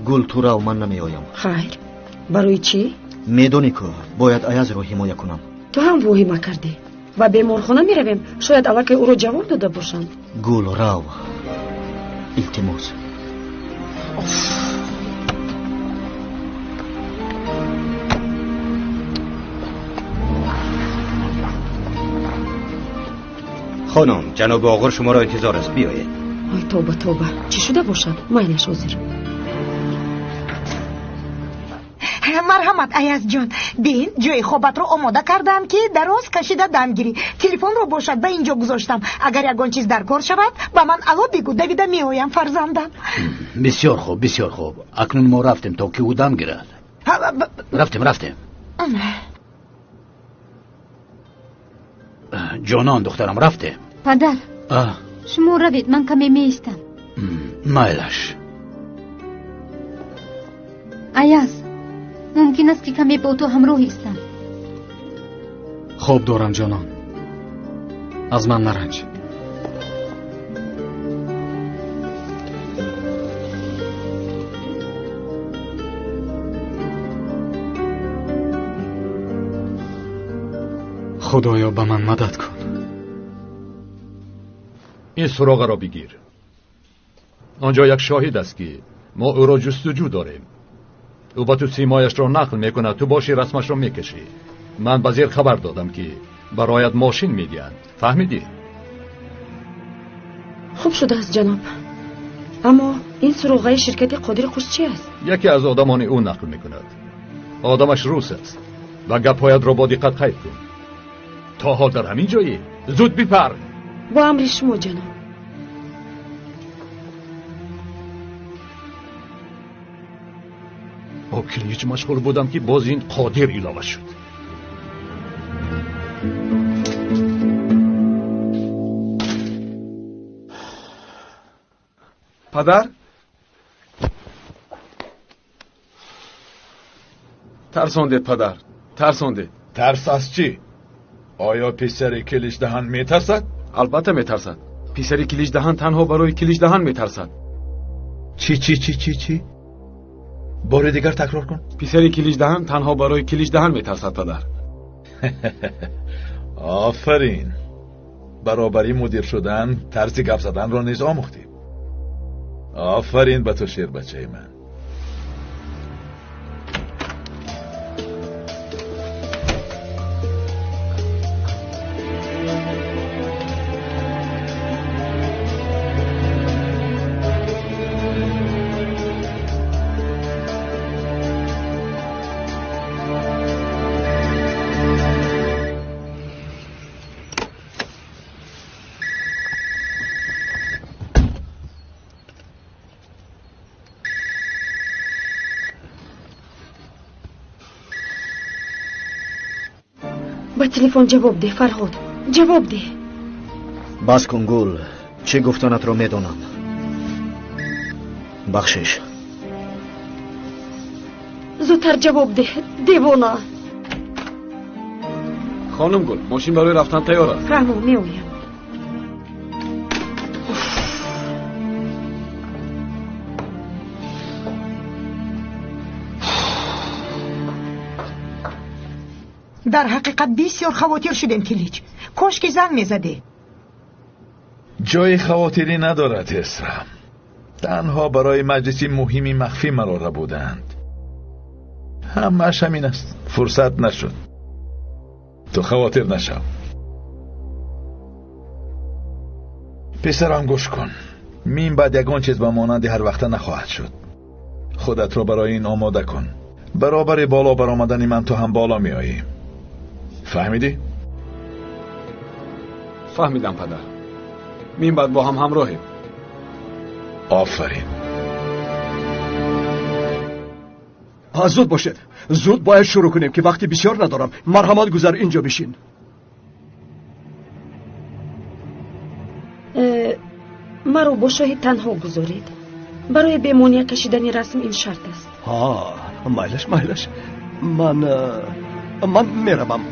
Гул, ту рав, ман намеоям. Хайр, барои чӣ? Медонӣ ку, бояд Аязро ҳимоя кунам. Ту ҳам воҳима кардӣ. Ба беморхона меравем, шояд аллакай ӯро ҷавоб дода бошанд. Гул, рав, илтимос. Хонум, ҷаноби оғур шуморо интизор аст. Биёед. Ой, тоба, тоба, чӣ шуда бошад? Майлаш ҳозир. Марҳамат, Аязҷон, бин, ҷои хобатро омода кардам, ки дароз кашида дам гирӣ. Телефонро бошад ба инҷо гузоштам. Агар ягон чиз дар кор шавад, ба ман алло бигӯ, давида меоям, фарзандам. Бисёр хуб, бисёр хуб. Акнун мо рафтем, то ки ӯ дам гирад. Рафтем, рафтем. Ҷонон, духтарам, рафтем. Падар, шумо равед, ман каме меистам. Майлаш. Аяз, мумкин аст ки каме бо ту ҳамроҳ истам. Хоб дорам, ҷонон, аз ман наранҷ. Худоё, ба ман мадад кун. Ин суроғаро бигир. Он ҷо як шоҳид аст, ки мо ӯро ҷустуҷӯ дорем. Ӯ ба ту симояшро нақл мекунад, ту боши расмашро мекашӣ. Ман ба зер хабар додам, ки бароят мошин медиҳанд. Фаҳмидӣ? Хуб шудааст, ҷаноб. Аммо ин суроғаи ширкати Қодири Қушчӣ аст. Яке аз одамони ӯ нақл мекунад. Одамаш рус аст ва гапҳоятро бо диққат қайд кун. То ҳол дар ҳамин ҷоӣ? Зуд бипар! Бо амри шумо, ҷаноб. Бо Килич машғул будам, ки боз ин Қодир илова шуд. Падар? Тарсондед, падар, тарсондед. Тарс аз чӣ? Оё писари Киличдаҳан метарсад? Албатта метарсад. Писари Киличдаҳан танҳо барои Киличдаҳан метарсад. Чӣ чӣ чӣ чӣ чӣ? Бори дигар такрор кун. Писари Киличдаҳан танҳо барои Киличдаҳан метарсад, падар. Офарин. Баробари мудир шудан, тарзи гап заданро низ омӯхтӣ. Офарин ба ту, шербачаи ман. Ба телефон ҷавоб деҳ, Фарҳод, ҷавоб деҳ. Бас кун, Гул, чӣ гуфтанатро медонам. Бахшиш. Зудтар ҷавоб деҳ, девона. Хонум Гул, мошин барои рафтан тайёр аст. Фаҳмо, меоям. Дар ҳақиқат бисёр хавотир шудем, Килич. Кош ки занг мезадӣ. Ҷои хавотирӣ надорад, Эсра. Танҳо барои маҷлиси муҳими махфӣ маро рабуданд. Ҳамааш ҳамин аст. Фурсат нашуд. Ту хавотир нашав. Писарам, гӯш кун. Мин баъд ягон чиз ба монанди ҳар вақта нахоҳад шуд. Худатро барои ин омода кун. Баробари боло баромадани ман ту ҳам боло меоӣ. Фаҳмидӣ? Фаҳмидам, падар. Мин баъд бо ҳам ҳамроҳем. Офарин. Зуд бошед. Зуд бояд шурӯъ кунем, ки вақти бисёр надорам. Марҳамат, гузар, инҷо бишин. Маро бо шоҳид танҳо гузоред. Барои бемония кашидани расм ин шарт аст. Майлаш, майлаш. Ман меравам.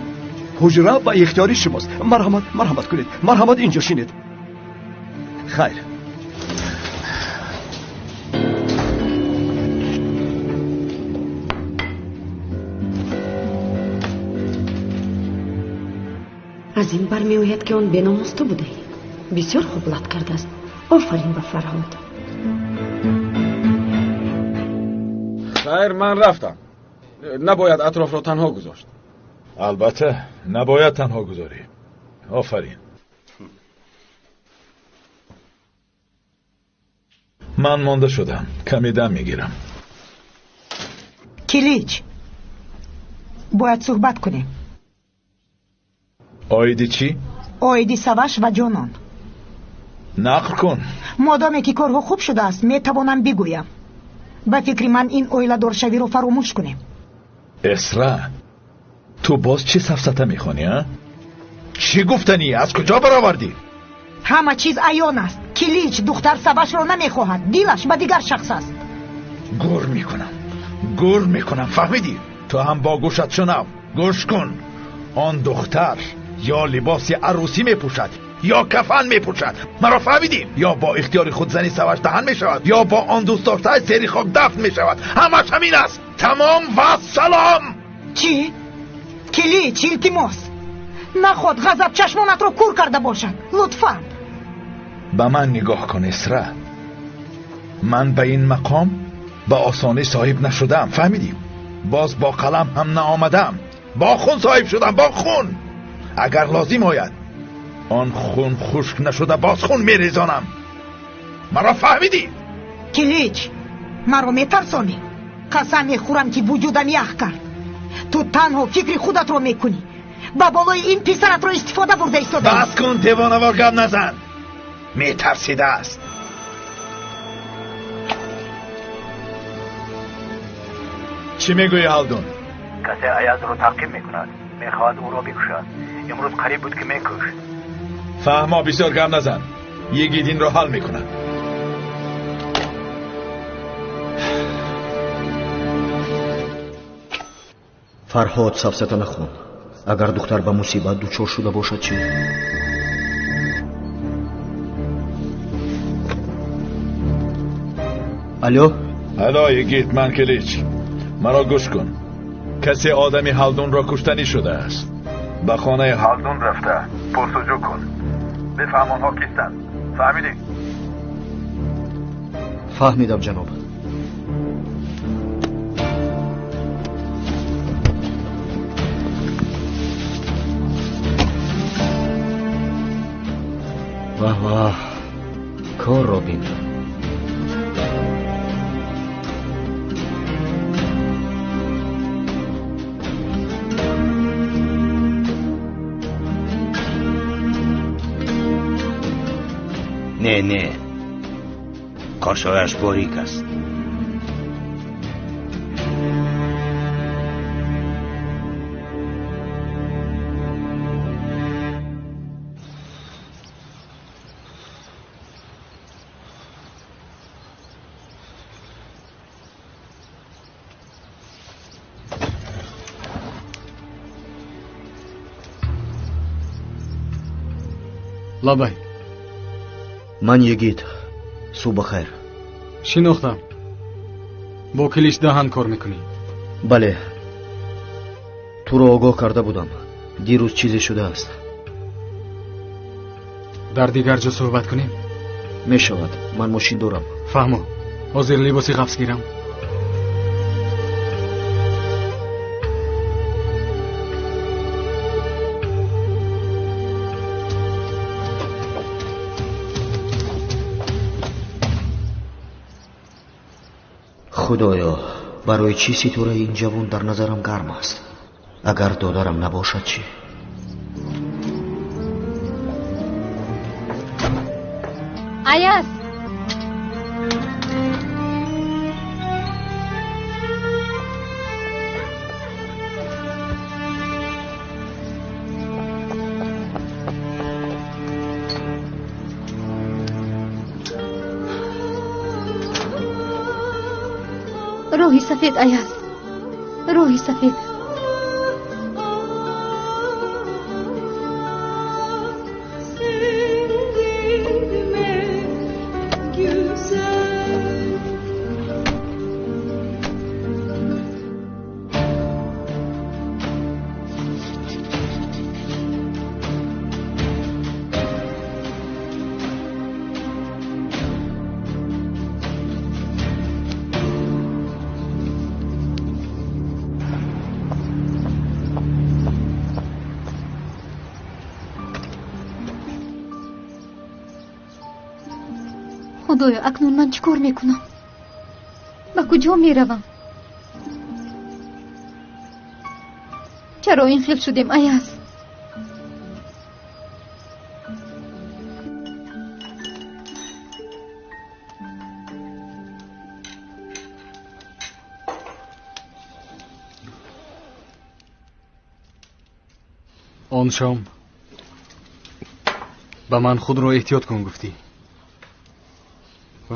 Ҳуҷра ба ихтиёри шумост. Марҳамат, марҳамат кунед. Марҳамат, инҷо шинед. Хайр. Аз ин бармеояд, ки он беномус ту будаӣ. Бисёр хуб лат кардааст. Офарин ба Фарҳод. Хайр, ман рафтам. Набояд атрофро танҳо гузошт. Албатта, набояд танҳо гузорӣ. Офарин. Ман монда шудам. Каме дам мегирам. Килич, бояд суҳбат кунем. Оиди чӣ? Оиди Саваш ва Ҷонон. Нақл кун. Модоме ки корҳо хуб шудааст, метавонам бигӯям. Ба фикри ман ин оиладоршавиро фаромӯш кунем. Эсра, ту боз чӣ сафсата мехонӣ, а? Чӣ гуфтанӣ? Аз куҷо баровардӣ? Ҳама чиз аён аст. Килич духтар Савашро намехоҳад. Дилаш ба дигар шахс аст. Гур мекунам, гур мекунам, фаҳмидӣ? Ту ҳам бо гӯшат шунав. Гӯш кун. Он духтар ё либоси арӯсӣ мепӯшад, ё кафан мепӯшад. Маро фаҳмидӣ? Ё бо ихтиёри худ зани Саваш даҳан мешавад, ё бо он дӯст доштааш зери хок дафн мешавад. Ҳамаш ҳамин аст. Тамом ва салом. Чӣ? Килич, илтимос, наход ғазаб чашмонатро кур карда бошад. Лутфан. Ба ман нигоҳ кун, Эсра. Ман ба ин мақом ба осонӣ соҳиб нашудам, фаҳмидӣ? Боз бо қалам ҳам наомадам. Бо хун соҳиб шудам, бо хун. Агар лозим ояд, он хун хушк нашуда боз хун мерезонам. Маро фаҳмидӣ? Килич, маро метарсонӣ? Қасам мехӯрам, ки вуҷудам ях кард. Ту танҳо фикри худатро мекунӣ. Ба болои ин писаратро истифода бурда истодаӣ. Бас кун, девонавор гап назан. Метарсидааст. Чӣ мегӯӣ, Ҳалдун? Касе Аязро таъқиб мекунад, мехоҳад ӯро бикушад. Имрӯз қариб буд, ки мекушт. Фаҳмо, бисёр гап назан. Йигит инро ҳал мекунад. Фарҳод, сафсата нахон. Агар духтар ба мусибат дучор шуда бошад чӣ? Алло? Алло, йигит, ман Килич. Маро гӯш кун. Касе одами Ҳалдунро куштанӣ шудааст. Ба хонаи Ҳалдун рафта пурсуҷӯ кун. Бифаҳм онҳо кистанд. Фаҳмидӣ? Фаҳмидам, ҷаноб. Ваҳ ваҳ, корро бин. Не, не, қошояш борик аст. Лабай. Ман йигит. Субҳ бахайр. Шинохтам. Бо Килич даҳан кор мекунӣ? Бале. Туро огоҳ карда будам. Дирӯз чизе шудааст. Дар дигар ҷо суҳбат кунем? Мешавад. Ман мошин дорам. Фаҳмо. Ҳозир либоси ғафс гирам. Худоё, барои чӣ ситораи ин ҷавон дар назарам гарм аст? Агар додарам набошад чӣ? Аяз! Роҳи сафед, Аяз, роҳи сафед. Худоё, акнун ман чӣ кор мекунам? Ба куҷо меравам? Чаро ин хел шудем, Аяз? Он шом ба ман худро эҳтиёт кун гуфтӣ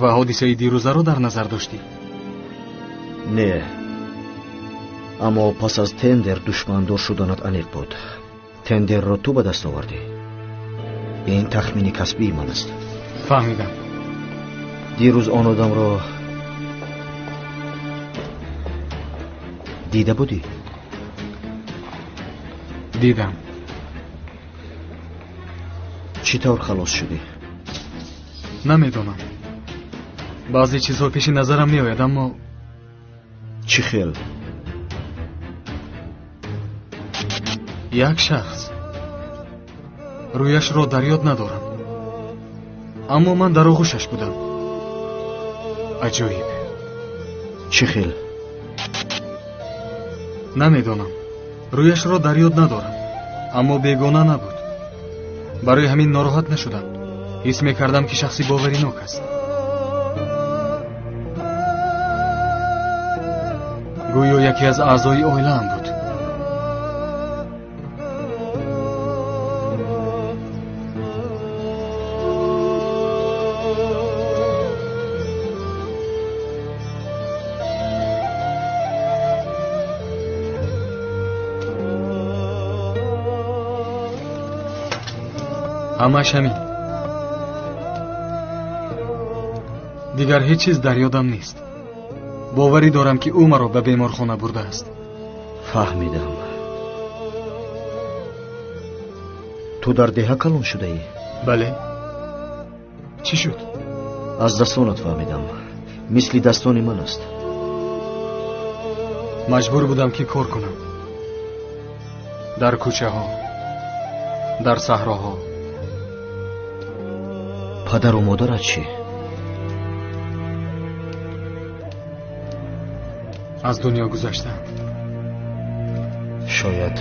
ва ҳодисаи дирӯзаро дар назар доштӣ? Не, аммо пас аз тендер душмандор шуданат аниқ буд. Тендерро ту ба даст овардӣ. Ин тахмини касбии ман аст. Фаҳмидам. Дирӯз он одамро дида будӣ? Дидам. Чӣ тавр халос шудӣ? Намедонам. Баъзе чизҳо пеши назарам меояд, аммо чӣ хел? Як шахс. Рӯяшро дар ёд надорам, аммо ман дар оғӯшаш будам. Аҷоиб. Чӣ хел? Намедонам, рӯяшро дар ёд надорам, аммо бегона набуд. Барои ҳамин нороҳат нашудам. Ҳис мекардам, ки шахси боваринок аст. Гӯё яке аз аъзои оилаам буд. Ҳамаш ҳамин. Дигар ҳеҷ чиз дар ёдам нест. Боварӣ дорам, ки ӯ маро ба беморхона бурдааст. Фаҳмидам. Ту дар деҳа калон шудаӣ? Бале. Чӣ шуд? Аз дастонат фаҳмидам. Мисли дастони ман аст. Маҷбур будам, ки кор кунам. Дар кӯчаҳо, дар саҳроҳо. Падару модарат чӣ? Аз дунё гузаштаанд. Шояд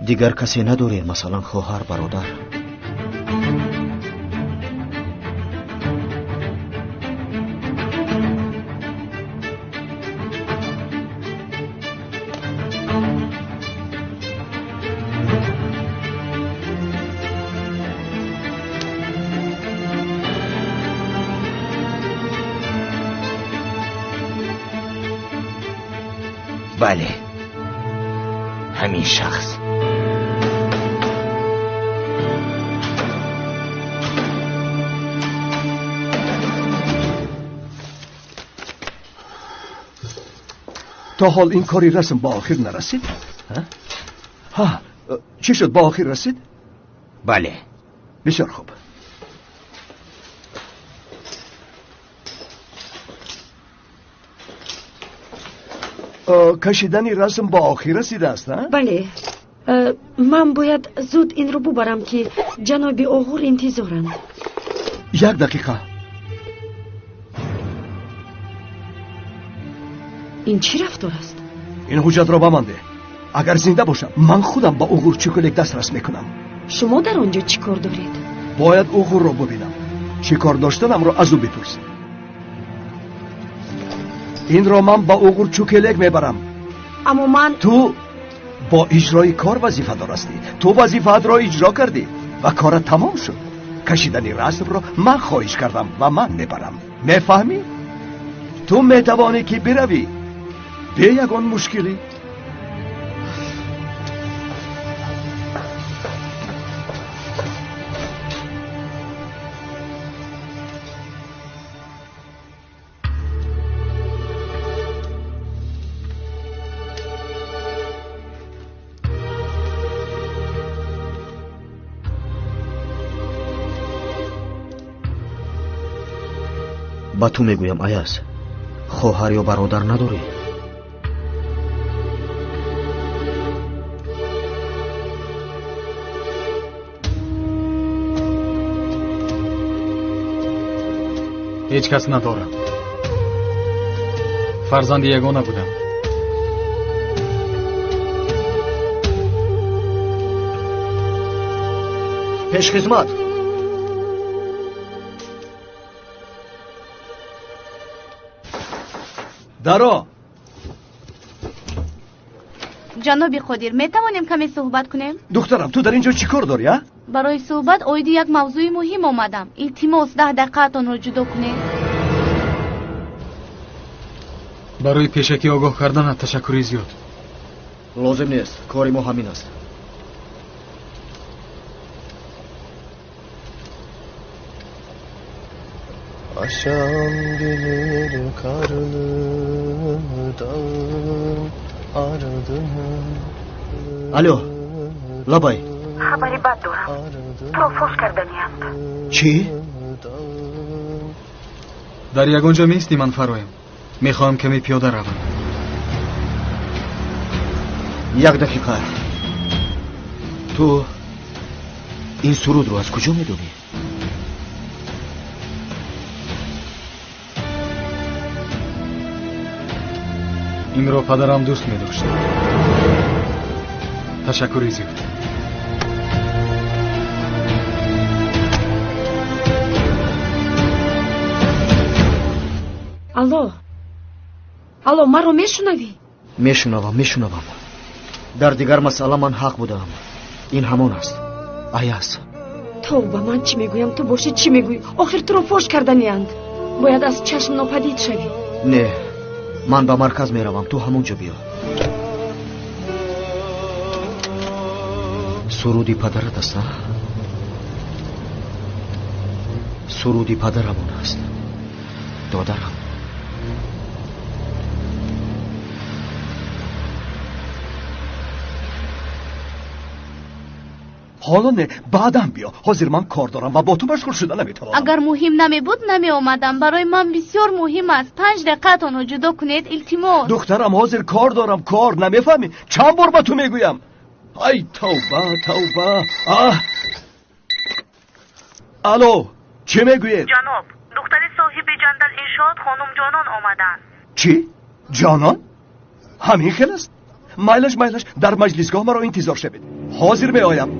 дигар касе надорӣ, масалан хоҳар, бародар? Бале, ҳамин шахс. То ҳол ин кори расм ба охир нарасид? Ҳа, чӣ шуд, ба охир расид? Бале. Бисёр хуб. Кашидани расм ба охир расидааст? Бале, ман бояд зуд инро бубарам, ки ҷаноби Оғур интизоранд. Як дақиқа. Ин чӣ рафтор аст? Ин ҳуҷҷатро ба ман деҳ. Агар зинда бошам, ман худам ба Уғур Чукулек дастрас мекунам. Шумо дар он ҷо чӣ кор доред? Бояд Уғурро бубинам. Чӣ кор доштанамро аз ӯ бипурс. Инро ман ба Уғур Чукелек мебарам. Аммо ман... Ту бо иҷрои кор вазифадор ҳастӣ. Ту вазифаатро иҷро кардӣ ва корат тамом шуд. Кашидани расмро ман хоҳиш кардам ва ман мебарам. Мефаҳмӣ? Ту метавонӣ, ки биравӣ бе ягон мушкилӣ. Ба ту мегӯям, Аяз, хоҳар ё бародар надорӣ? Ҳеҷ кас надорам. Фарзанди ягона будам. Пешхизмат! Даро! Ҷаноби Қодир, метавонем каме суҳбат кунем? Духтарам, ту дар ин ҷо чӣ кор дорӣ, а? Барои суҳбат оиди як мавзӯи муҳим омадам. Илтимос, 10 дақиқаатонро ҷудо кунед. Барои пешакӣ огоҳ карданат ташаккури зиёд. Лозим нест, кори мо ҳамин аст. Akşam gelir karlı dağın ardına. Алло, лабай. Хабари бад дорам. Туро фош карданианд. Чӣ? Дар ягон ҷо меистӣ ман фароям. Мехоҳам каме пиёда равам. Як дақиқа. Ту ин сурудро аз куҷо медонӣ? Инро падарам дӯст медошт. Ташаккури зиёд. Алло, алло, маро мешунавӣ? Мешунавам, мешунавам. Дар дигар масъала ман ҳақ будам. Ин ҳамон аст. Аяз. Тавба, ман чӣ мегӯям, ту бошӣ чӣ мегӯӣ? Охир туро фош карданианд. Бояд аз чашм нопадид шавӣ. Не, ман ба марказ меравам, ту ҳамон ҷо биё. Суруди падарат аст, а? Суруди падарамон аст. Додарам. Ҳоло не, баъдан биё. Ҳозир ман кор дорам ва бо ту машғул шуда наметавонам. Агар муҳим намебуд, намеомадам. Барои ман бисёр муҳим аст. 5 дақиқаатонро ҷудо кунед, илтимос. Духтарам, ҳозир кор дорам, кор. Намефаҳмӣ? Чанд бор ба ту мегӯям? Ай, тавба, тавба. Аҳ! Алло, чӣ мегӯед? Ҷаноб, духтари соҳиби ҷандал иншоот хонум Ҷонон омаданд. Чӣ? Ҷонон? Ҳамин хел аст? Майлаш, майлаш, дар маҷлисгоҳ маро интизор шавед. Ҳозир меоям.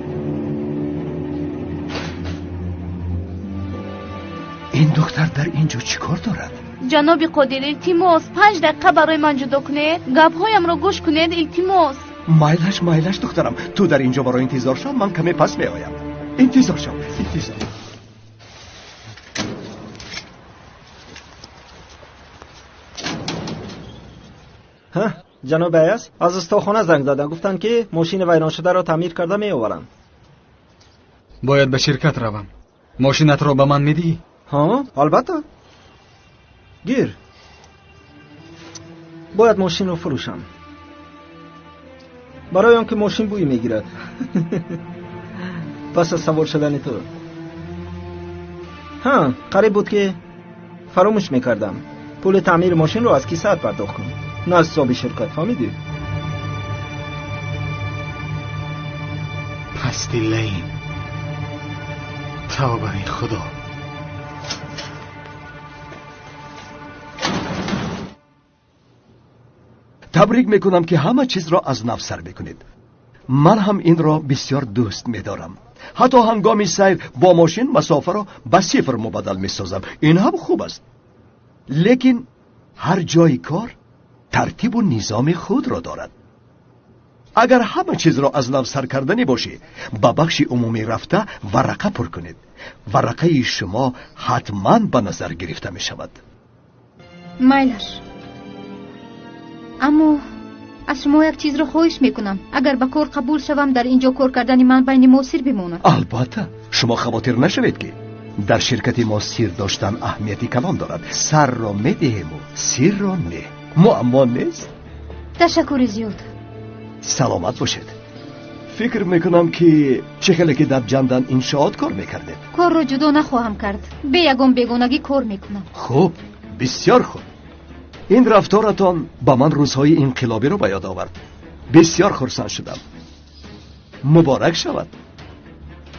Ин духтар дар ин ҷо чӣ кор дорад? Ҷаноби Қодир, илтимос, 5 дақиқа барои ман ҷудо кунед. Гапҳоямро гӯш кунед, илтимос. Майлаш, майлаш, духтарам, ту дар ин ҷо маро интизор шав, ман каме пас меоям. Интизор шав, интизор. Ҷаноби Аяз, аз устохона занг заданд, гуфтанд ки мошини вайроншударо таъмир карда меоваранд. Бояд ба ширкат равам. Мошинатро ба ман медиҳӣ? Ҳа, албатта. Гир. Бояд мошинро фурӯшам. Барои он ки мошин бӯй мегирад. Пас аз савор шудани ту. Ҳа, қариб буд ки фаромӯш мекардам. Пули таъмири мошинро аз кисаат пардохт кун, на аз ҳисоби ширкат, фаҳмидӣ? Пасти лаим. Тавбаи Худо. Табрик мекунам ки ҳама чизро аз нав сар мекунед. Ман ҳам инро бисёр дӯст медорам. Ҳатто ҳангоми сайр бо мошин масофаро ба сифр мубаддал месозам. Ин ҳам хуб аст. Лекин ҳар ҷои кор тартибу низоми худро дорад. Агар ҳама чизро аз нав сар карданӣ бошӣ, ба бахши умумӣ рафта варақа пур кунед. Варақаи шумо ҳатман ба назар гирифта мешавад. Майлаш. Аммо аз шумо як чизро хоҳиш мекунам. Агар ба кор қабул шавам, дар ин ҷо кор кардани ман байни мо сир бимонад. Албатта, шумо хавотир нашавед ки дар ширкати мо сир доштан аҳамияти калон дорад. Сарро медиҳему сирро не. Муаммо нест. Ташаккури зиёд. Саломат бошед. Фикр мекунам ки чӣ хеле ки дар ҷандан иншоот кор мекардед. Корро ҷудо нахоҳам кард. Бе ягон бегонагӣ кор мекунам. Хуб, бисёр хуб. Ин рафторатон ба ман рӯзҳои инқилобиро ба ёд овард. Бисёр хурсанд шудам. Муборак шавад.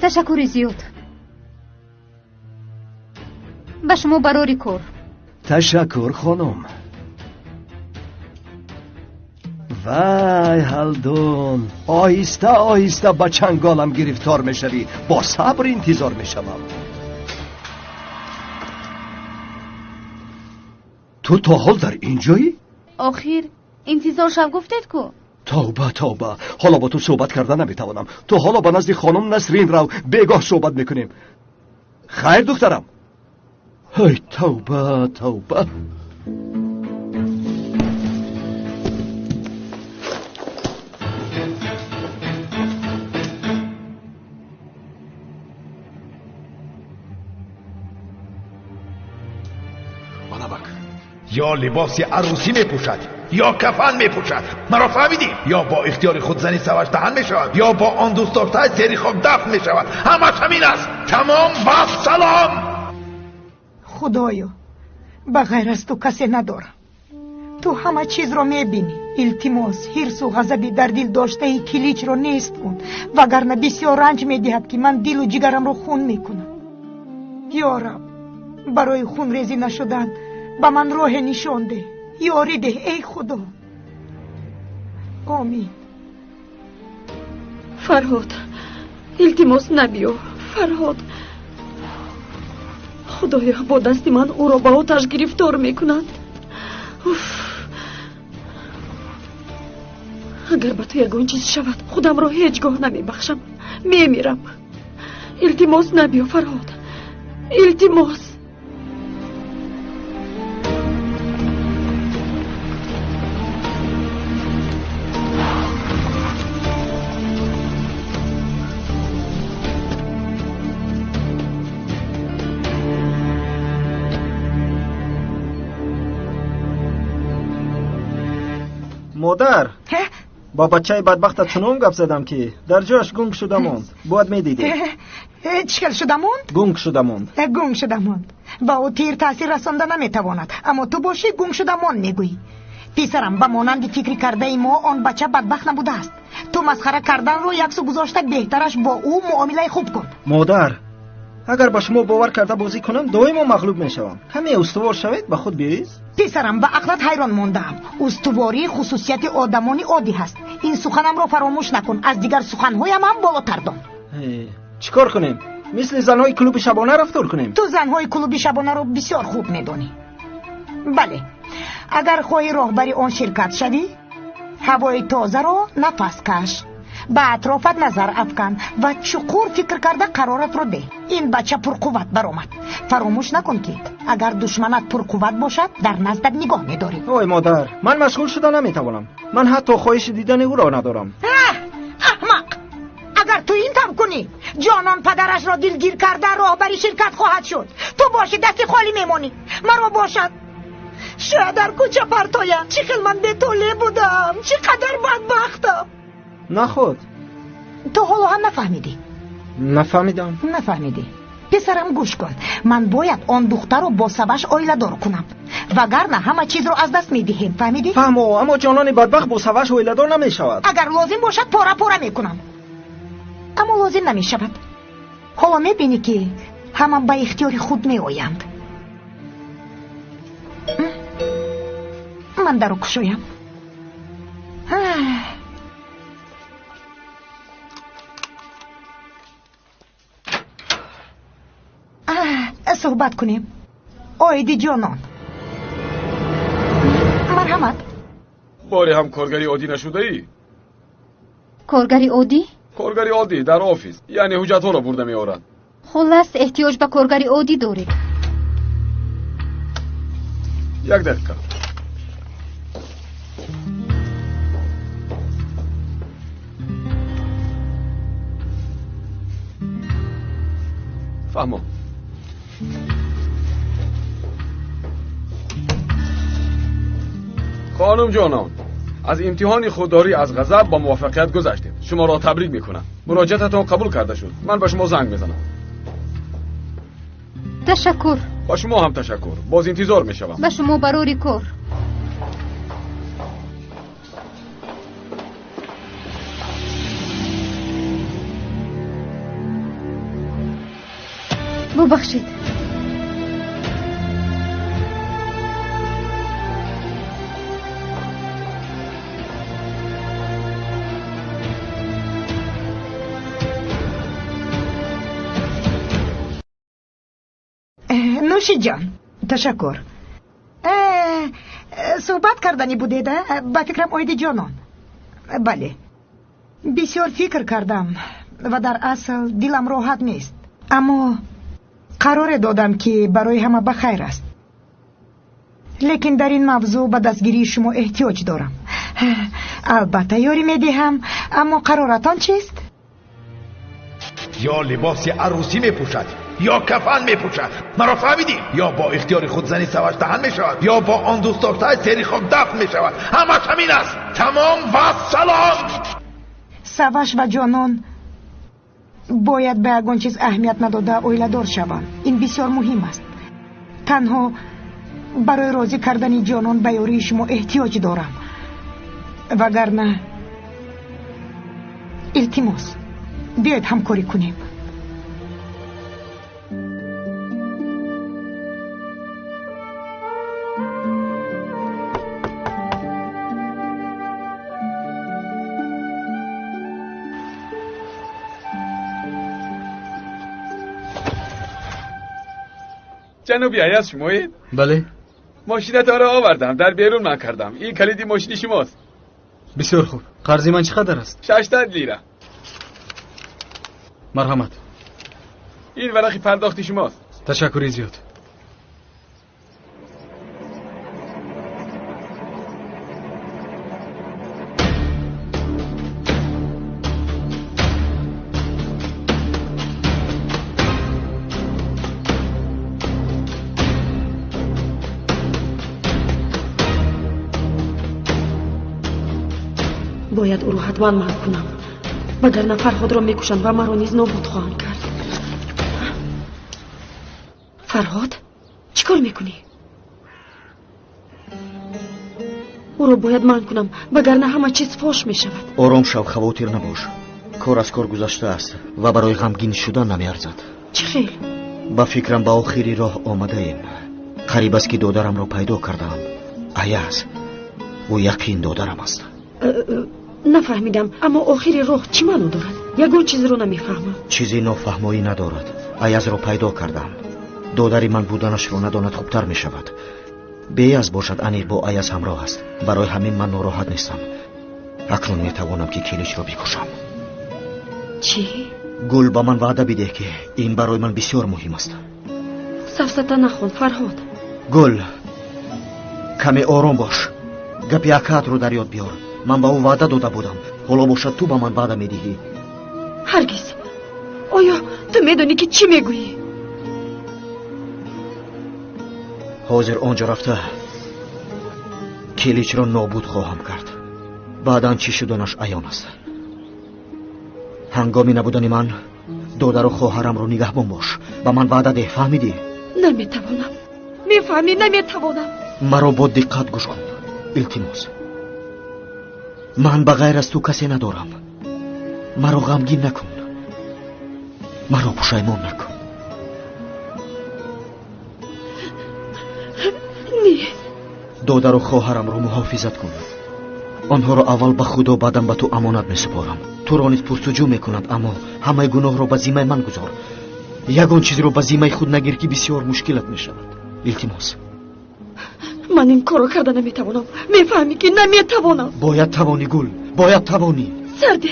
Ташаккури зиёд. Ба шумо барори кор. Ташаккур, хонум. Вай, ҳалдун, оҳиста оҳиста ба чанголам гирифтор мешавӣ. Бо сабр интизор мешавам. Ту то ҳол дар ин ҷоӣ? Охир интизор шав гуфтед ку? Тавба, тавба, ҳоло бо ту суҳбат карда наметавонам. Ту ҳоло ба назди хонум Насрин рав, бегоҳ суҳбат мекунем. Хайр, духтарам. Ҳай, тавба, тавба. Ё либоси арӯсӣ мепӯшад, ё кафан мепӯшад. Маро фаҳмидӣ? Ё бо ихтиёри худ зани саваш даҳан мешавад, ё бо он дӯст доштааш зери хок дафн мешавад. Ҳамаш ҳамин аст. Тамом, вассалом. Худоё, Ба ғайр аз ту касе надорам. Ту ҳама чизро мебинӣ. Илтимос, ҳирсу ғазаби дар дил доштаи Киличро нест кун, вагарна бисёр ранҷ медиҳад, ки ман дилу ҷигарамро хун мекунам. Ё Раб, барои хунрезӣ нашудан ба ман роҳе нишон деҳ, ёрӣ деҳ, эй Худо. Омин. Фарҳод, илтимос набиё. Фарҳод, Худоё, бо дасти ман ӯро ба оташ гирифтор мекунанд. Уф! Агар ба ту ягон чиз шавад, худамро ҳеҷ гоҳ намебахшам, мемирам. Илтимос набиё, Фарҳод, илтимос. Модар, бо бачаи бадбахта чунон гап задам, ки дар ҷояш гунг шуда монд. Бояд медидед. Чӣ хел шуда монд? Гунг шуда монд. Гунг шуда монд. Ба ӯ тир таъсир расонда наметавонад, аммо ту бошӣ гунг шуда монд мегӯӣ. Писарам, ба монанди фикри кардаи мо он бача бадбахт набудааст. Ту масхара карданро яксу гузошта беҳтараш бо ӯ муомилаи хуб кун. Модар, агар ба шумо бовар карда бозӣ кунам, доимо мағлуб мешавам. Каме устувор шавед, ба худ биёед. Писарам, ба ақлат ҳайрон мондаам. Устуворӣ хусусияти одамони оддӣ ҳаст. Ин суханамро фаромӯш накун, аз дигар суханҳоям ҳам болотар дон. Чӣ кор кунем? Мисли занҳои клуби шабона рафтор кунем? Ту занҳои клуби шабонаро бисёр хуб медонӣ. Бале, агар хоҳӣ роҳбари он ширкат шавӣ, ҳавои тозаро нафас каш, ба атрофат назар афкан ва чуқур фикр карда қароратро деҳ. Ин бача пурқувват баромад. Фаромӯш накун, ки агар душманат пурқувват бошад, дар наздат нигоҳ медорӣ. Ой модар, ман машғул шуда наметавонам. Ман ҳатто хоҳиши дидани ӯро надорам. Аҳмақ! Агар ту ин там кунӣ, Ҷонон падарашро дилгир карда роҳбари ширкат хоҳад шуд. Ту бошӣ дасти холӣ мемонӣ. Маро бошад шояд дар кӯча партоянд. Чӣ хел ман бетолеъ будам, чӣ қадар бадбахтам. Наход, ту ҳоло ҳам нафаҳмидӣ. Нафаҳмидам. Нафаҳмидӣ. Писарам, гӯш кун, ман бояд он духтарро бо Саваш оиладор кунам, вагарна ҳама чизро аз даст медиҳем. Фаҳмидӣ? Фаҳмо, аммо Ҷонони бадбахт бо Саваш оиладор намешавад. Агар лозим бошад, пора пора мекунам, аммо лозим намешавад. Ҳоло мебинӣ, ки ҳама ба ихтиёри худ меоянд. Ман даро кушоям. Суҳбат кунем оиди Ҷонон. Марҳамат. Боре ҳам коргари оддӣ нашудаӣ? Коргари оддӣ? Коргари оддӣ дар офис, яъне ҳуҷҷатҳоро бурда меорад. Хуллас, эҳтиёҷ ба коргари оддӣ доред. Як дақиқа. Фаҳмо. Хонум Ҷонон, аз имтиҳони худдорӣ аз ғазаб бо муваффақият гузаштед. Шуморо табрик мекунам. Муроҷиататон қабул карда шуд. Ман ба шумо занг мезанам. Ташаккур. Ба шумо ҳам ташаккур. Боз интизор мешавам. Ба шумо барори кор. Бубахшед. Нӯшиҷон, ташаккур. Суҳбат карданӣ будед, ба фикрам, оиди Ҷонон. Бале, бисёр фикр кардам ва дар асл дилам роҳат нест, аммо қароре додам, ки барои ҳама ба хайр аст. Лекин дар ин мавзӯъ ба дастгирии шумо эҳтиёҷ дорам. Албатта, ёрӣ медиҳам, аммо қароратон чист? Ё либоси арӯсӣ мепӯшад, ё кафан мепӯшад. Маро фаҳмидӣ? Ё бо ихтиёри худ зани Саваш даҳан мешавад, ё бо он дӯстдоштааш зери хок дафн мешавад. Ҳамаш ҳамин аст. Тамом ва салом. Саваш ва Ҷонон бояд ба ягон чиз аҳамият надода оиладор шаванд. Ин бисёр муҳим аст. Танҳо Барои розӣ кардани ҷонон ба ёрии шумо эҳтиёҷ дорам. Вагарна илтимос, биёед ҳамкорӣ кунем. جناب ایاز شمایید؟ بله. ماشینتان را آوردم، در بیرون من کردم. این کلید ماشین شماست. بسیار خوب. قرض من چقدر است؟ 600 لیره. مرحمت. این ورق پرداخت شماست. تشکر زیاد. Бояд ӯро ҳатман манъ кунам, вагарна Фарҳодро мекушанд ва маро низ нобуд хоҳанд кард. Фарҳод, чӣ кор мекунӣ? Ӯро бояд манъ кунам, вагарна ҳама чиз фош мешавад. Ором шав, хавотир набош. Кор аз кор гузаштааст ва барои ғамгин шудан намеарзад. Чӣ хел? Ба фикрам ба охири роҳ омадаем. Қариб аст ки додарамро пайдо кардаам. Аяз, ӯ яқин додарам аст. Нафаҳмидам, аммо охири роҳ чӣ маъно дорад? Ягон чизро намефаҳмам. Чизи нофаҳмоӣ надорад. Аязро пайдо кардам. Додари ман буданашро надонад хубтар мешавад. Беяз бошад, аниқ бо Аяз ҳамроҳ аст. Барои ҳамин ман нороҳат нестам. Акнун метавонам ки Киличро бикушам. Чӣ? Гул, ба ман ваъда бидеҳ, ки ин барои ман бисёр муҳим аст. Сафсата нахон, Фарҳод. Гул, каме ором бош. Гапи акаатро дар ёд биёр. Ман ба ӯ ваъда дода будам. Ҳоло бошад ту ба ман ваъда медиҳӣ. Ҳаргиз. Оё ту медонӣ ки чӣ мегӯӣ? Ҳозир он ҷо рафта Киличро нобуд хоҳам кард. Баъдан чӣ шуданаш аён аст. Ҳангоми набудани ман додару хоҳарамро нигаҳбон бош. Ба ман ваъда деҳ, фаҳмидӣ? Наметавонам. Мефаҳмӣ, наметавонам. Маро бо диққат гӯш кун, илтимос. Ман ба ғайр аз ту касе надорам. Маро ғамгин накун, маро пушаймон накун. Не. Додару хоҳарамро муҳофизат кун. Онҳоро аввал ба Худо, баъдан ба ту амонат месупорам. Туро низ пурсуҷӯ мекунанд, аммо ҳамаи гуноҳро ба зиммаи ман гузор. Ягон чизро ба зиммаи худ нагир, ки бисёр мушкилат мешавад. Илтимос. Ман ин корро карда наметавонам. Мефаҳмӣ ки наметавонам. Бояд тавонӣ, Гул, бояд тавонӣ. Сарде,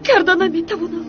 карда наметавонам.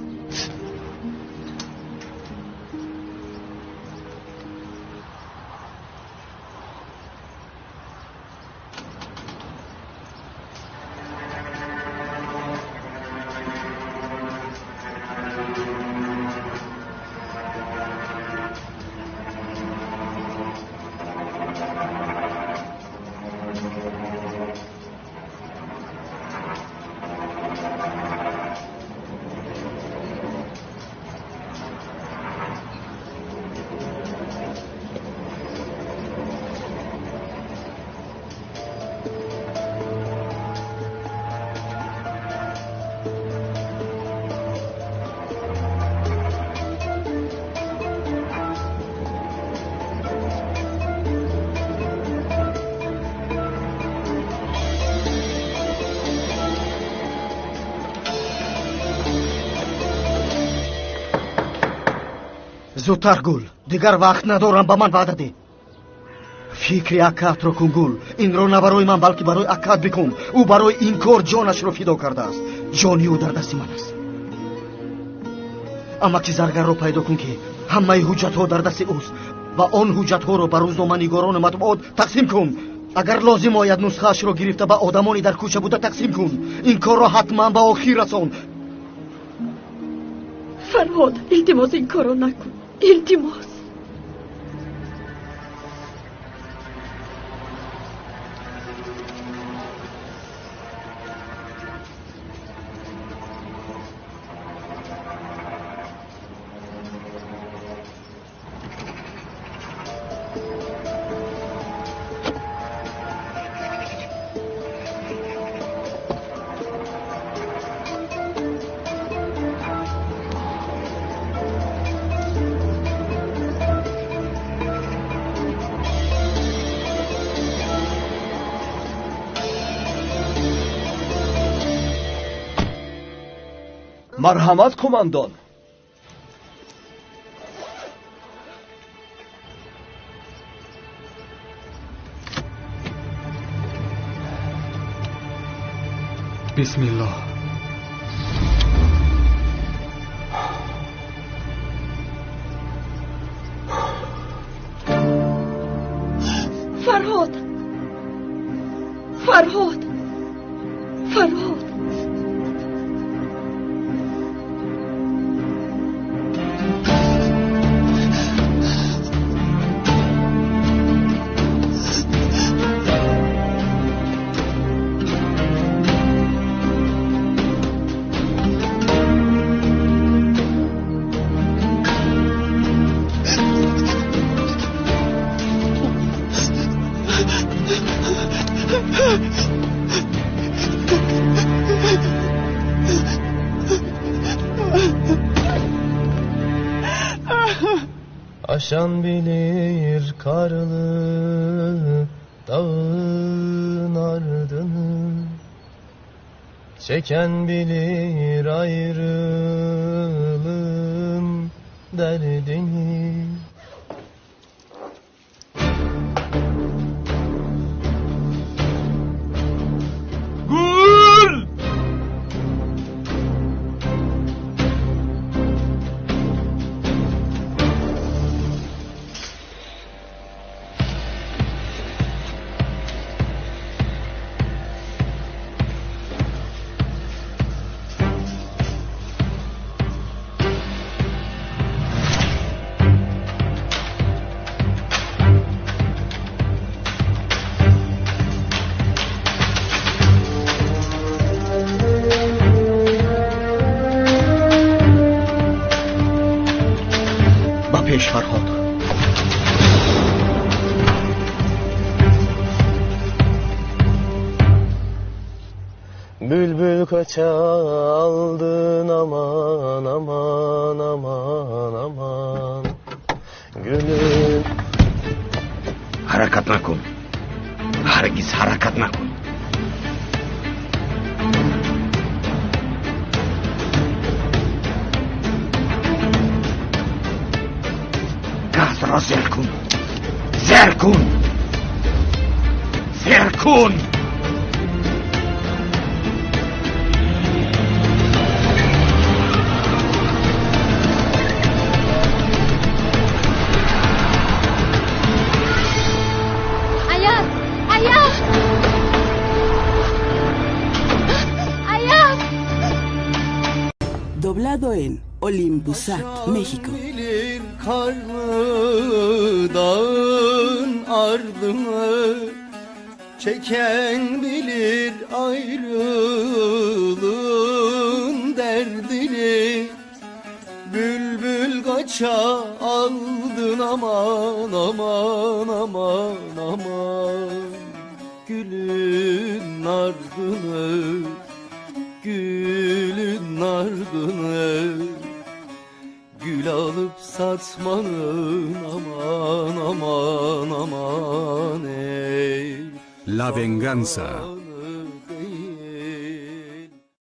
Зудтар, Гул, дигар вақт надорам. Ба ман ваъда деҳ. Фикри акаатро кун, Гул. Инро на барои ман, балки барои акаат бикун. Ӯ барои ин кор ҷонашро фидо кардааст. Ҷони ӯ дар дасти ман аст. Амаки заргарро пайдо кун, ки ҳамаи ҳуҷҷатҳо дар дасти ӯст ва он ҳуҷҷатҳоро ба рӯзноманигорону матбуот тақсим кун. Агар лозим ояд, нусхаашро гирифта ба одамони дар кӯча буда тақсим кун. Ин корро ҳатман ба охир расон. Фарҳод, илтимос, ин корро накун. Илтимос. Марҳамат, командон. Бисмиллоҳ. Фарҳод, Фарҳод, Фарҳод. Aşan bilir karlı dağın ardını, çeken bilir ayrılığın derdini. Gül! Ба пеш, Фарҳод. Bülbül kaça aldın aman aman aman aman Gülüm. Ҳаракат накун, ҳаргиз ҳаракат накун. Газро зер кун, зер кун, зер кун. Ayaz! Ayaz! Ayaz! Doblado en Olympusat, México. Bilir karlı dağın ardını, çeken bilir ayrılığın derdini. Bülbül kaça aldın aman aman aman aman Gülün ardını, gülün ardını. Gül alıp satmanın aman aman aman ey. La venganza.